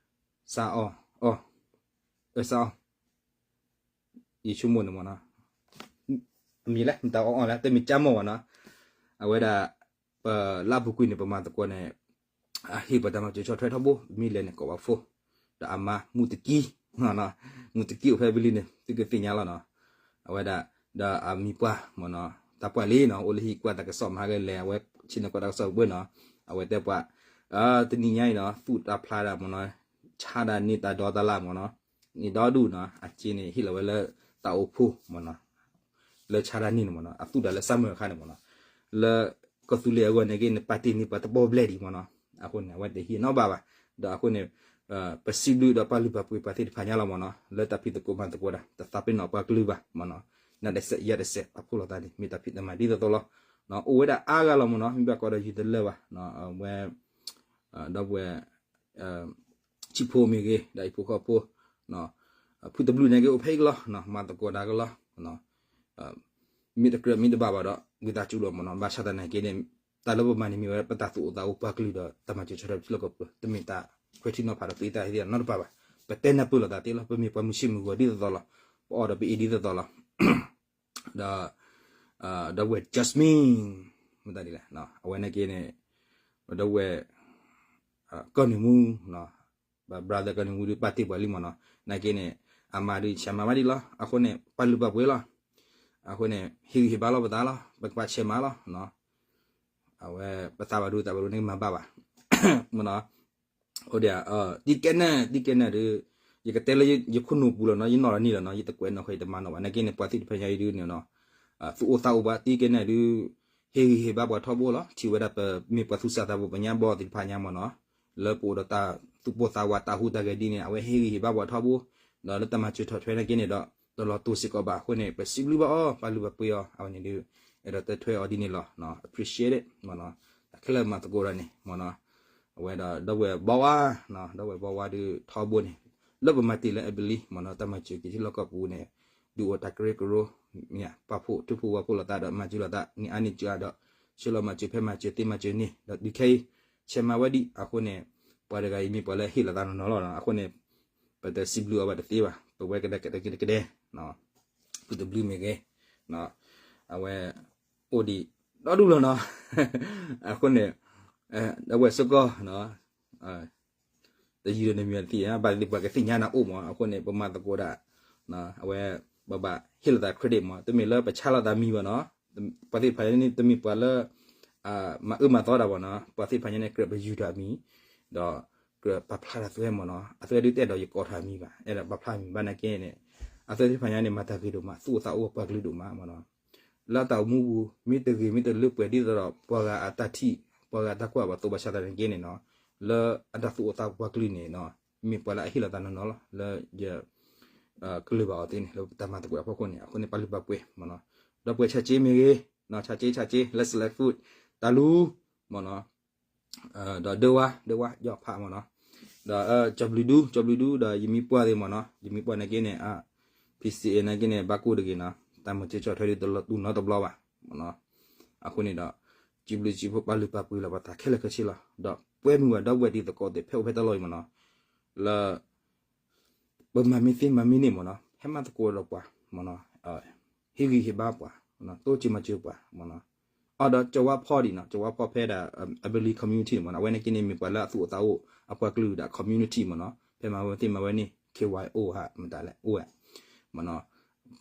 စးအီၣ် အီၣ် အၢ စးအီၣ် ယဆိကမိၣ်န့ၣ်မ့ၢ်နီၤ အမံၤလဲၣ် မတၤအီၣ်အီၣ်လဲၣ် တမ့ၢ်ကၠၢ်မီၢ်ဘၣ်နီၤ အဝဲဒၣ် ပလၢအပူၤကွံာ်န့ၣ် ပမၤသကိးန့ၣ် အဟ့ၣ်ပှၤတၢ်မၤစၢၤဆီၣ်ထွဲထီဘိ မ့ၢ်လဲၤန့ၣ်ကိးဘၣ်ဖိ ဒီးအမါမူတကံ မူတကံအိၣ်ဖဲဘလံန့ၣ် သုကသ့ၣ်ညါလီၤနီၤ အဝဲဒၣ် ဒီးအမံၤပှၢ်မ့ၢ်နီၤ တၢ်ပှၢ်လံနီၤ အိၣ်လၢဟံၣ်ကွၢ်တၢ်ကစီၣ်မၤဟါကလဲၤ အဝဲဆ့ၣ်နီၤကွၢ်တၢ်ကစီၣ်ဝဲနီၤ အဝဲတဲပှၤ တနံၤညါအံၤနီၤ သူၣ်တၢ်ဖျါဒၣ်မ့ၢ်နီၤ ဆါဒၣ်န့ၢ်တၢ်ဒီတၢ်လၢ်မ့ၢ်နီၤ န့ၢ်ဒီဒူၣ်နီၤ အစ့န့ၣ် ဟ့ၣ်လီၤဝဲလၢတၢ်အိၣ်ဖှိၣ်မ့ၢ်နီၤ လၢဆါဒၣ်န့ၢ်န့ၣ်မ့ၢ်နီၤ အသူၣ်ဒၣ်လၢ summer အခါန့ၣ်မ့ၢ်နီၤ လၢကီၢ်သူလ့ၤအဂီၢ်န့ၣ်က့န့ၣ် ပာ်တ့ၢ်န့ၢ်ပှၤတဘိဘျဲၣ်ဒံးမ့ၢ်နီၤ အဃိန့ၣ် အဝဲတဟ့ၣ်နီတဘၣ်ဘၣ် ဒီးအဃိန့ၣ် ပစံးဘျုးဒီးပာ်လုၢ်ပာ်ပှ့ၤပှၤသ့ၣ်တဖၣ်ညါလီၤမ့ၢ်နီၤ လၢတၢ်ဖံးသကိးမၤသကိးတၢ် တသးပ့ၤနီၣ်ပှၤကလုာ်ဘၣ်မ့ၢ်နီၤ နၤတစဲးယၤတစဲး ပာ်ဖှိၣ်လိာ်သးန့ၣ် မ့ၢ်တၢ်ဖံးတၢ်မၤဒ်သိးသိးလီၤ အိၣ်ဝဲဒၣ်အါဂၤလီၤမ့ၢ်နီၤ မ့ၢ်ဘၣ်ကီးဒီးယံာ်တလၢဘၣ် အဝဲ ဒီပုၢ်ဝဲၢ် ဆံးဖိမ့ၢ်ဂ့ၤ ဒီးဟံၣ်ဖိဃီဖိ ဖုတဘျုးန့ၣ်က့ အိၣ်ဖဲအံၤကလီၤ မၤသကိးတၢ်ကလီၤ မ့ၢ်တကြၢးမ့ၢ်တဘၣ်ဘၣ်ဒီး ဝံသးစူၤလီၤမ့ၢ်နီၤ ဘၣ်ဆၣ်သနာ်က့န့ၣ် တၢ်လၢပမၤန့ၣ်မ့ၢ်ဝဲဒၣ်ပတၢ်သူၣ်အိၣ်သးအိၣ်ပှၤကလုာ်ဒီးတၢ်မၤစၢၤဆီၣ်ထွဲထံလီၢ်ကပူၤ တမ့ၢ်တၢ်ခွဲးထံနီၤဖးဒီးသုတၢ်ဟ့ၣ်နီတပၤဘၣ် ပတဲနၢ်ပၢၢ်လိာ်သးသ့လီၤ ပမ့ၢ်ပှၤမုၢ်ဆ့ၣ်မုၢ်ဂီၤဒ်သိးသိးလီၤ ပအီၣ်ဒီးပအ့ၣ်ဒ်သိးသိးလီၤ ဒီး ဒီပုၢ်ဝဲၢ် Jasmine မတၤဒ်လဲၣ် အဝဲနာ်က့န့ၣ် ဒီပုၢ်ဝဲၢ် ကီၢ်နံၣ်မူ brother ကီၢ်နံၣ်မူဒုးပာ်တ့ၢ်ပှၤလံမ့ၢ်နီၤ နာ်က့န့ၣ် အမါဒုးဆဲးမၤမးဒံးလီၤ အဃိန့ၣ် ပာ်လုၢ်ပာ်ပှ့ၤလီၤ အဃိန့ၣ် ဟ့ၣ်ဂံၢ်ဟ့ၣ်ဘါလီၤပသးလီၤ ပကဘၣ်ဆဲးမၤလီၤ အဝဲ ပသးဘၣ်ဒိတၢ်ဘၣ်ဒိန့ၣ်မၤဘၣ်ဘၣ် မ့ၢ်နီၤ အိၣ်ဒံး တံၤကဲနၢ် တံၤကဲနၢ်ဒုး ယကတဲလၢယခိၣ်နူာ်ပူၤလီၤနီၤ ယနီၣ်လီၤနံၣ်လီၤနီၤ ယတကွဲးနီၣ်ဃီ ယတမၤနီၣ်ဘၣ် နာ်က့န့ၣ် ပှၤသ့ၣ်တဖၣ်ညါအံၤဒုးန့ၣ်နီၤ သူၣ်အိၣ်သးအိၣ်ဘၣ် တံၤကဲနၢ်ဒုး ဟ့ၣ်ဂံၢ်ဟ့ၣ်ဘါပှၤထီဘိလီၤ. ထံၣ်ဝဲဒၣ်ပမ့ၢ်ပှၤသူၣ်စၢ်သးဘိၣ် ပညါဘီသ့ၣ်တဖၣ်ညါမ့ၢ်နီၤ, လၢပအိၣ်ဒီးတၢ်သူၣ်ပိၢ်သးဝး တၢ်ဟူးတၢ်ဂဲၤဒ်န့ၣ် အဝဲဟ့ၣ်ဂံၢ်ဟ့ၣ်ဘါပှၤထီဘိ, ဒီးလၢတၢ်မၤစၢၤထီၣ်ထွဲနာ်က့န့ၣ်ဒီး တလီၤတူာ်စ့ၢ်ကီးဘၣ်အဃိန့ၣ် ပစံးဘျုးဘၣ်အီၤ ပာ်လုၢ်ပာ်ပှ့ၤအီၤ အဝဲန့ၣ်ဒုး အဲၣ်ဒိးတဲထွဲအီၤဒ်န့ၣ်လီၤ. Appreciate it မ့ၢ်နီၤ, တၢ်ခဲလၢာ်မၤသကိးဒီးန့ၣ်မ့ၢ်နီၤ, အဝဲဒီးဒီပုၢ်ဝဲၢ်ဘီဝါ, ဒီပုၢ်ဝဲၢ်ဘီဝါဒုးထီဘိန့ၣ် လၢပမၤတ့ၢ်လၢ အဘလံ မ့ၢ်နီၤ, တၢ်မၤစၢၤက့ၤထံလီၢ်ကီၢ်ပူၤန့ၣ် ဒုးအိၣ်တၢ်ကရၢကရိ, မ့ၢ်ပာ်ဖှိၣ်ထူဖိဝဲဖိလိာ်သးဒီးမၤစၢၤလိာ်သး န့ၢ်အါန့ၢ်စှၤဒီး ဆှၢလီၤမၤစၢၤဖဲမၤစၢၤသ့မၤစၢၤန့ၣ် ဒီးတုၤခဲအံၤ ဆဲးမၤဝဲဒံးအဃိန့ၣ် ပှၤတဂၤအံၤမ့ၢ်ပှၤလၢဟ့ၣ်လီၤသးနီၢ်နီၢ်လီၤနီၤ, အဃိန့ၣ် ပတစံးဘျုးအီၤဘၣ်တသ့ဘၣ်, ပဝဲကဒဲကဒဲကဒဲကဒဲ ဖုတဘျုးမ့ၢ်ဂ့ၤ, အဝဲ အိၣ်ဒံးဒီဒူၣ်လီၤနီၤ, အဃိန့ၣ် အဝဲစ့ၢ်ကီး တယံၤဒီးနမံၤတသ့ဧါ, ဘၣ်သ့ၣ်သ့ၣ်ပှၤကသ့ၣ်ညါနၤအိၣ်မ့ၢ်, အဃိန့ၣ် ပမၤသကိးဒၣ် အဝဲ ပဘၣ်ဟ့ၣ်လီၤသး credit မ့ၢ်, တမ့ၢ်လၢပဆါလီၤသးမံၤဘၣ်နီၤ, ပှၤသ့ၣ်တဖၣ်န့ၣ် တမ့ၢ်ပှၤလၢ မၤအၢမၤသီတၢ်ဘၣ်နီၤ, ပှၤသ့ၣ်တဖၣ်ညါန့ၣ် ကြၢးပယူၤထီၣ်အမံၤ ဒီး ကြၢးပာ်ဖျါထီၣ်အသွဲမ့ၢ်နီၤ, အသွဲဒုးတအဲၣ်ဒိးယကိးထီၣ်အမံၤဘၣ်, အဲၣ်ဒိးပာ်ဖျါအမံၤဘၣ်နာ်က့န့ၣ်, အသွဲသ့ၣ်တဖၣ်ညါန့ၣ် မၤတၢ်ဂ့ၤဒိၣ်မး, သူၣ်အိၣ်သးအိၣ်ပှၤကလုာ်ဒိၣ်မးမ့ၢ်နီၤ, လၢအတၢ်အိၣ်မူပူၤ မ့ၢ်တဂ့ၤမ့ၢ်တလၢပှဲၤဒ်သိးဒီး ပှၤဂၤအတၢ်ထံၣ် ပှၤဂၤအတၢ်ကွၢ်ဘၣ်သိးဘၣ်ဆၣ်သနာ်က့န့ၣ်နီၤ, လၢအတၢ်သူၣ်အိၣ်သးအိၣ်ပှၤကလုာ်န့ၣ်နီၤ, မ့ၢ်ပှၤလၢအဟ့ၣ်လီၤသးနီၢ်နီၢ်လီၤ, လၢယ ကလုာ်ဘၣ်အီၤသ့န့ၣ် လၢပတၢ်မၤသကိးအဖီခိၣ်န့ၣ် အဃိန့ၣ် ပာ်လုၢ်ပာ်ပှ့ၤမ့ၢ်နီၤ, ဒီပုၢ်ဝဲၢ်ဆၣ်က့မ့ၢ်ဂ့ၤ, ဆၣ်က့ဆၣ်က့ လၢ Select Food တၢ်လူၤ မ့ၢ်နီၤ, ဒီးဒၢဝါ ဒၢဝါ ယီၤဖးမ့ၢ်နီၤ, ဒီး ကၠီဘျုးဒူ ကၠီဘျုးဒူ ဒီးယမံပှၢ်သ့ၣ်မ့ၢ်နီၤ, ယမံပှၢ်နာ်က့န့ၣ် PCA နာ်က့န့ၣ် ဘၣ်ကိၣ်တဂ့ၤနီၤ, တၢ်မၤစၢၤဆီၣ်ထွဲဒုးတလီၤတူာ်နီတဘျီဘၣ်မ့ၢ်နီၤ, အဃိန့ၣ်ဒီး စံးဘျုးစံးဖှိၣ်ပာ်လုၢ်ပာ်ပှ့ၤလီၤပသးခဲလၢာ်ခဲဆ့လီၤ, ဒီးပှဲၤမုၢ်ဝဲဒီပုၢ်ဝဲၢ်တံၤသကိးသ့ၣ်ဖဲအိၣ်ဖဲတၢ်လီၢ်အံၤမ့ၢ်နီၤ, လၢ ပမၤမ့ၢ်သ့မၤမ့ၢ်န့ၣ်မ့ၢ်နီၤ, ဟဲမၤသကိးဒီးပှၤမ့ၢ်နီၤ, ဟ့ၣ်ဂံၢ်ဟ့ၣ်ဘါပှၤ, တိစၢၤမၤစၢၤပှၤမ့ၢ်နီၤ, အဒီးကဝါဖီဒံးနီၤ, ကဝါဖီဖဲဒၣ် အဘလံ community မ့ၢ်နီၤ, အဝဲန့ၣ်က့န့ၣ်မ့ၢ်ပှၤလၢအသူၣ်အိၣ်သးအိၣ် အပှၤကလုာ်ဒၣ် community မ့ၢ်နီၤ, ဖဲမၤဝဲသ့မၤဝဲန့ၣ် KYO ဟးမတၤလဲၣ် အိၣ်ဝဲမ့ၢ်နီၤ,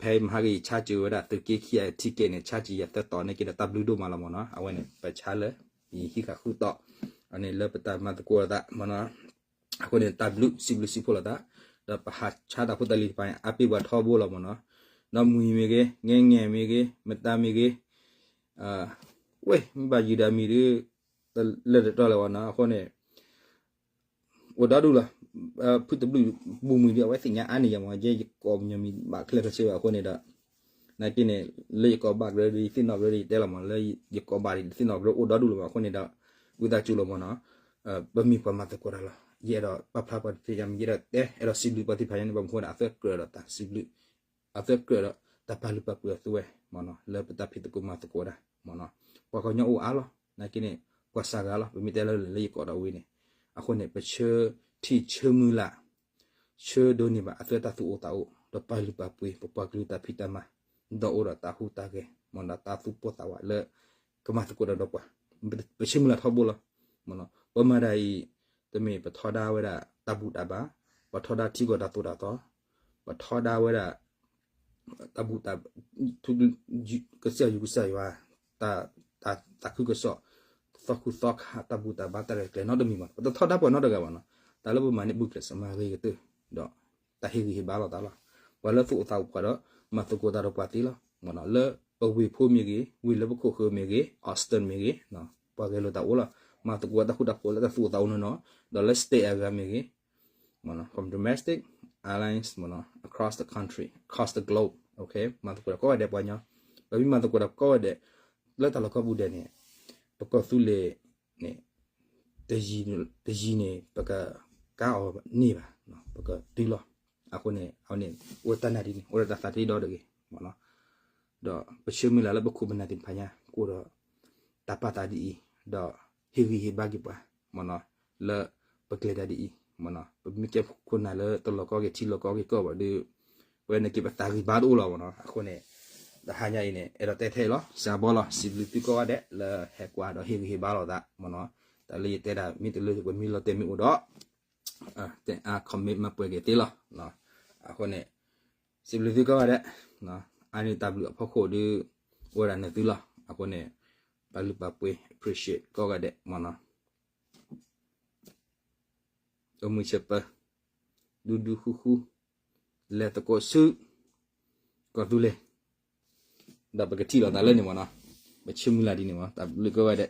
ဖဲမဟါက့ၤယဆါစၢၤဝဲဒၣ်သုးက့ခံဂၤ ticket န့ၣ် ဆါစၢၤယၤသၢတီၤန့ၣ်က့ဒီးတၢ်ဘျုးဒိၣ်မးလီၤမ့ၢ်နီၤ, အဝဲန့ၣ် ပဆါလၢ ယဟံးဃာ်ဃုတီၤ, အန့ၣ်လၢပတၢ်မၤသကိးအသးမ့ၢ်နီၤ, အဃိန့ၣ် တၢ်ဘျုးစံးဘျုးစံးဖှိၣ်လိာ်သး, ဒီးပဟးဆါတၢ်ဖိတၢ်လံၤတဖၣ်န့ၣ် အါပ့ၤပှၤထီဘိလီၤမ့ၢ်နီၤ, ဒီးမှံၤမ့ၢ်ဂ့ၤ, ငဲငဲမ့ၢ်ဂ့ၤ, မတၤမ့ၢ်ဂ့ၤ, ဝဲ မ့ၢ်ဘၣ်ယုၢ်ဒီးမံၤဒုး တလၢတတီလၢၤဘၣ်နီၤ, အဃိန့ၣ် အိၣ်ဒီဒူၣ်လီၤ, ဖုတဘျုးဘူၣ်မှံၤဒုး အဝဲသ့ၣ်ညါအါန့ၢ်ယၤမ့ၢ်, ယဲယကိးညီမံၤဘၣ်ခဲလၢာ်ခဲဆ့ဘၣ်အဃိန့ၣ်ဒီး, နာ်က့န့ၣ် လၢယကိးဘၣ်ကရၢဒီး ယသ့ၣ်နီၣ်ကရၢဒီး ယတဲလီၤမ့ၢ်, လၢယကိးဘၣ်ဒီး ယသ့ၣ်နီၣ်ကရၢအိၣ်ဒီဒူၣ်လီၤမ့ၢ်, အဃိန့ၣ်ဒီး ဝံသးစူၤလီၤမ့ၢ်နီၤ, ပမ့ၢ်ပှၤမၤသကိးတၢ်လီၤ, ယအဲၣ်ဒိးပာ်ဖျါပှၤတသ့ယါမံၤ, ယအဲၣ်ဒိးတဲ အဲၣ်ဒိးစံးဘျုးပှၤသ့ၣ်တဖၣ်ညါန့ၣ် ဘၣ်မနုၤအဃိဒီး အသၢကြၢးဒီးတၢ်စံးဘျုး အသၢကြၢးဒီးတၢ်ပာ်လုၢ်ပာ်ပှ့ၤအသးဝဲမ့ၢ်နီၤ, လၢပတၢ်ဖံးသကိးမၤသကိးတၢ်မ့ၢ်နီၤ, ပှၤကညီအိၣ်အါလီၤ, နာ်က့န့ၣ် ပှၤစှၤဂၤလီၤ, ပမ့ၢ်တဲလၢလၢယကိးဒီးဝံၤန့ၣ်, အဃိန့ၣ် ပဆၢထံၣ်ဆၢမုၢ်လၢ် ဆၢဒိးန့ၢ်ဘၣ်အသၢတၢ်သူၣ်အိၣ်သးအိၣ် ဒီးပာ်လုၢ်ပာ်ပှ့ၤ ပပှၤကလုာ်တၢ်ဖံးတၢ်မၤ, ဒီးအိၣ်ဒီးတၢ်ဟူးတၢ်ဂဲၤမ့ၢ်နီၤ, တၢ်သူၣ်ပိၢ်သးဝးလၢ ကမၤသကိးတၢ်ဒီးပှၤ, ပဆၢမုၢ်လၢ်ထီဘိလီၤမ့ၢ်နီၤ, ပမၤတၢ်အံၤ တမ့ၢ်ပထီဒါဝဲဒၣ်တၢ်ဘူၣ်တၢ်ဘါ, ပထီဒါထံကီၢ်တၢ်သိၣ်တၢ်သီ, ပထီဒါဝဲဒၣ် တၢ်ဘူၣ်တၢ် ကစၢ်ယွၤကစၢ်ယွၤ တၢ် တၢ်သးခုကစီၣ် သီခူသီခါ တၢ်ဘူၣ်တၢ်ဘါ တၢ်ရဲၣ်ကျဲၤနီတမံၤဘၣ်, ပတထီဒါပှၤနီတဂၤဘၣ်နီၤ, တၢ်လၢပမၤန့ၣ် ဘူၣ်ကျဲးစၢးမၤဂ့ၤကတၢၢ် ဒီးတၢ်ဟ့ၣ်ဂံၢ်ဟ့ၣ်ဘါလိာ်သးလီၤ, ပှၤလၢသူၣ်အိၣ်သးအိၣ်ပှၤဒီး မၤသကိးတၢ်ဒီးပှၤသ့လီၤမ့ၢ်နီၤ, လၢပဝ့ၢ်ဖိမ့ၢ်ဂ့ၤ, ဝ့ၢ်လၢပခိၣ်ဃၢၤမ့ၢ်ဂ့ၤ, Austin မ့ၢ်ဂ့ၤ, ပှၤဂဲၤလိာ်တၢ်အိၣ်လီၤ, မၤသကိးတၢ်ဃူတၢ်ဖိးလၢတၢ်သူၣ်အိၣ်သးအိၣ်နီၤနီၤ, ဒီးလၢ state အဂၤမ့ၢ်ဂ့ၤ from domestic airlines မ့ၢ်နီၤ across the country, across the globe, မၤသကိးတၢ်ကိးဂၤဒဲးပှၤကညီ, ပမ့ၢ်မၤသကိးတၢ်ကိးဂၤဒဲး လၢတၢ်လီၢ်ကိးပူၤဒဲးန့ၣ် ပကီၢ်သူလ့ၤန့ၣ် တယံၤန့ၣ် ပကကါအီၤန့ၢ်ဘၣ်, ပကတုၤလီၤ, အဃိန့ၣ် အဝဲန့ၣ် အိၣ်တၢ်နာ်ဒ်န့ၣ် အိၣ်ဒီးတၢ်သးတ့ဒီတဂ့ၤမ့ၢ်နီၤ, ဒီးပဆၢမုၢ်လၢ်လၢပခိၣ်ပနၢ်သ့ၣ်တဖၣ်ညါ ကအိၣ်ဒီးတၢ်ပာ်သးဒ်အံၤ, ဒီးဟ့ၣ်ဂံၢ်ဟ့ၣ်ဘါက့ၤပှၤမ့ၢ်နီၤ, လၢပကျဲၤတၢ်ဒ်အံၤမ့ၢ်နီၤ, ပမ့ၢ်ကဲခိၣ်နၢ်လၢတလီၢ်ကိးက့ၤထံလီၢ်ကိးက့ၤကီၢ်ဘၣ်ဒီး ပဝဲန့ၣ်က့ၤပသးဂံၢ်ဘါတအိၣ်လီၤမ့ၢ်နီၤ, အဃိန့ၣ် တဟါညါအံၤန့ၣ် အဲၣ်ဒိးတဲထဲအံၤလီၤ, စှၤဘီလီၤ, စံးဘျုးသုကိးဂၤဒဲး လၢဟဲကွၢ်ဒီးဟ့ၣ်ဂံၢ်ဟ့ၣ်ဘါလိာ်သးမ့ၢ်နီၤ, တၢ်လၢယတဲဒၣ်မ့ၢ်တလၢပမ့ၢ်လီၤတဲာ်မ့ၢ်အိၣ်ဒီး တဲအါ comment မၤပှဲၤက့ၤသ့လီၤ, အဃိန့ၣ် စံးဘျုးသုကိးဂၤဒဲး, အါန့ၢ်တၢ်ဘျုးအဖီခိၣ်ဒီး အိၣ်ဝဲဒၣ်နသုလီၤ, အဃိန့ၣ် ပာ်လုၢ်ပာ်ပှ့ၤ appreciate ကိးဂၤဒဲးမ့ၢ်နီၤ, အိၣ်မုာ်ဆၢပၢ ဒူဒူဃူဃူ လဲၤသကိးဆူ ကီၢ်သူလ့ၤ ဒီးပကထံၣ်လိာ်သးလၢန့ၣ်မ့ၢ်နီၤ, ပဆ့မုၢ်လၢ်ဒ်န့ၣ်မး တၢ်ဘျုးကဲဝဲဒဲး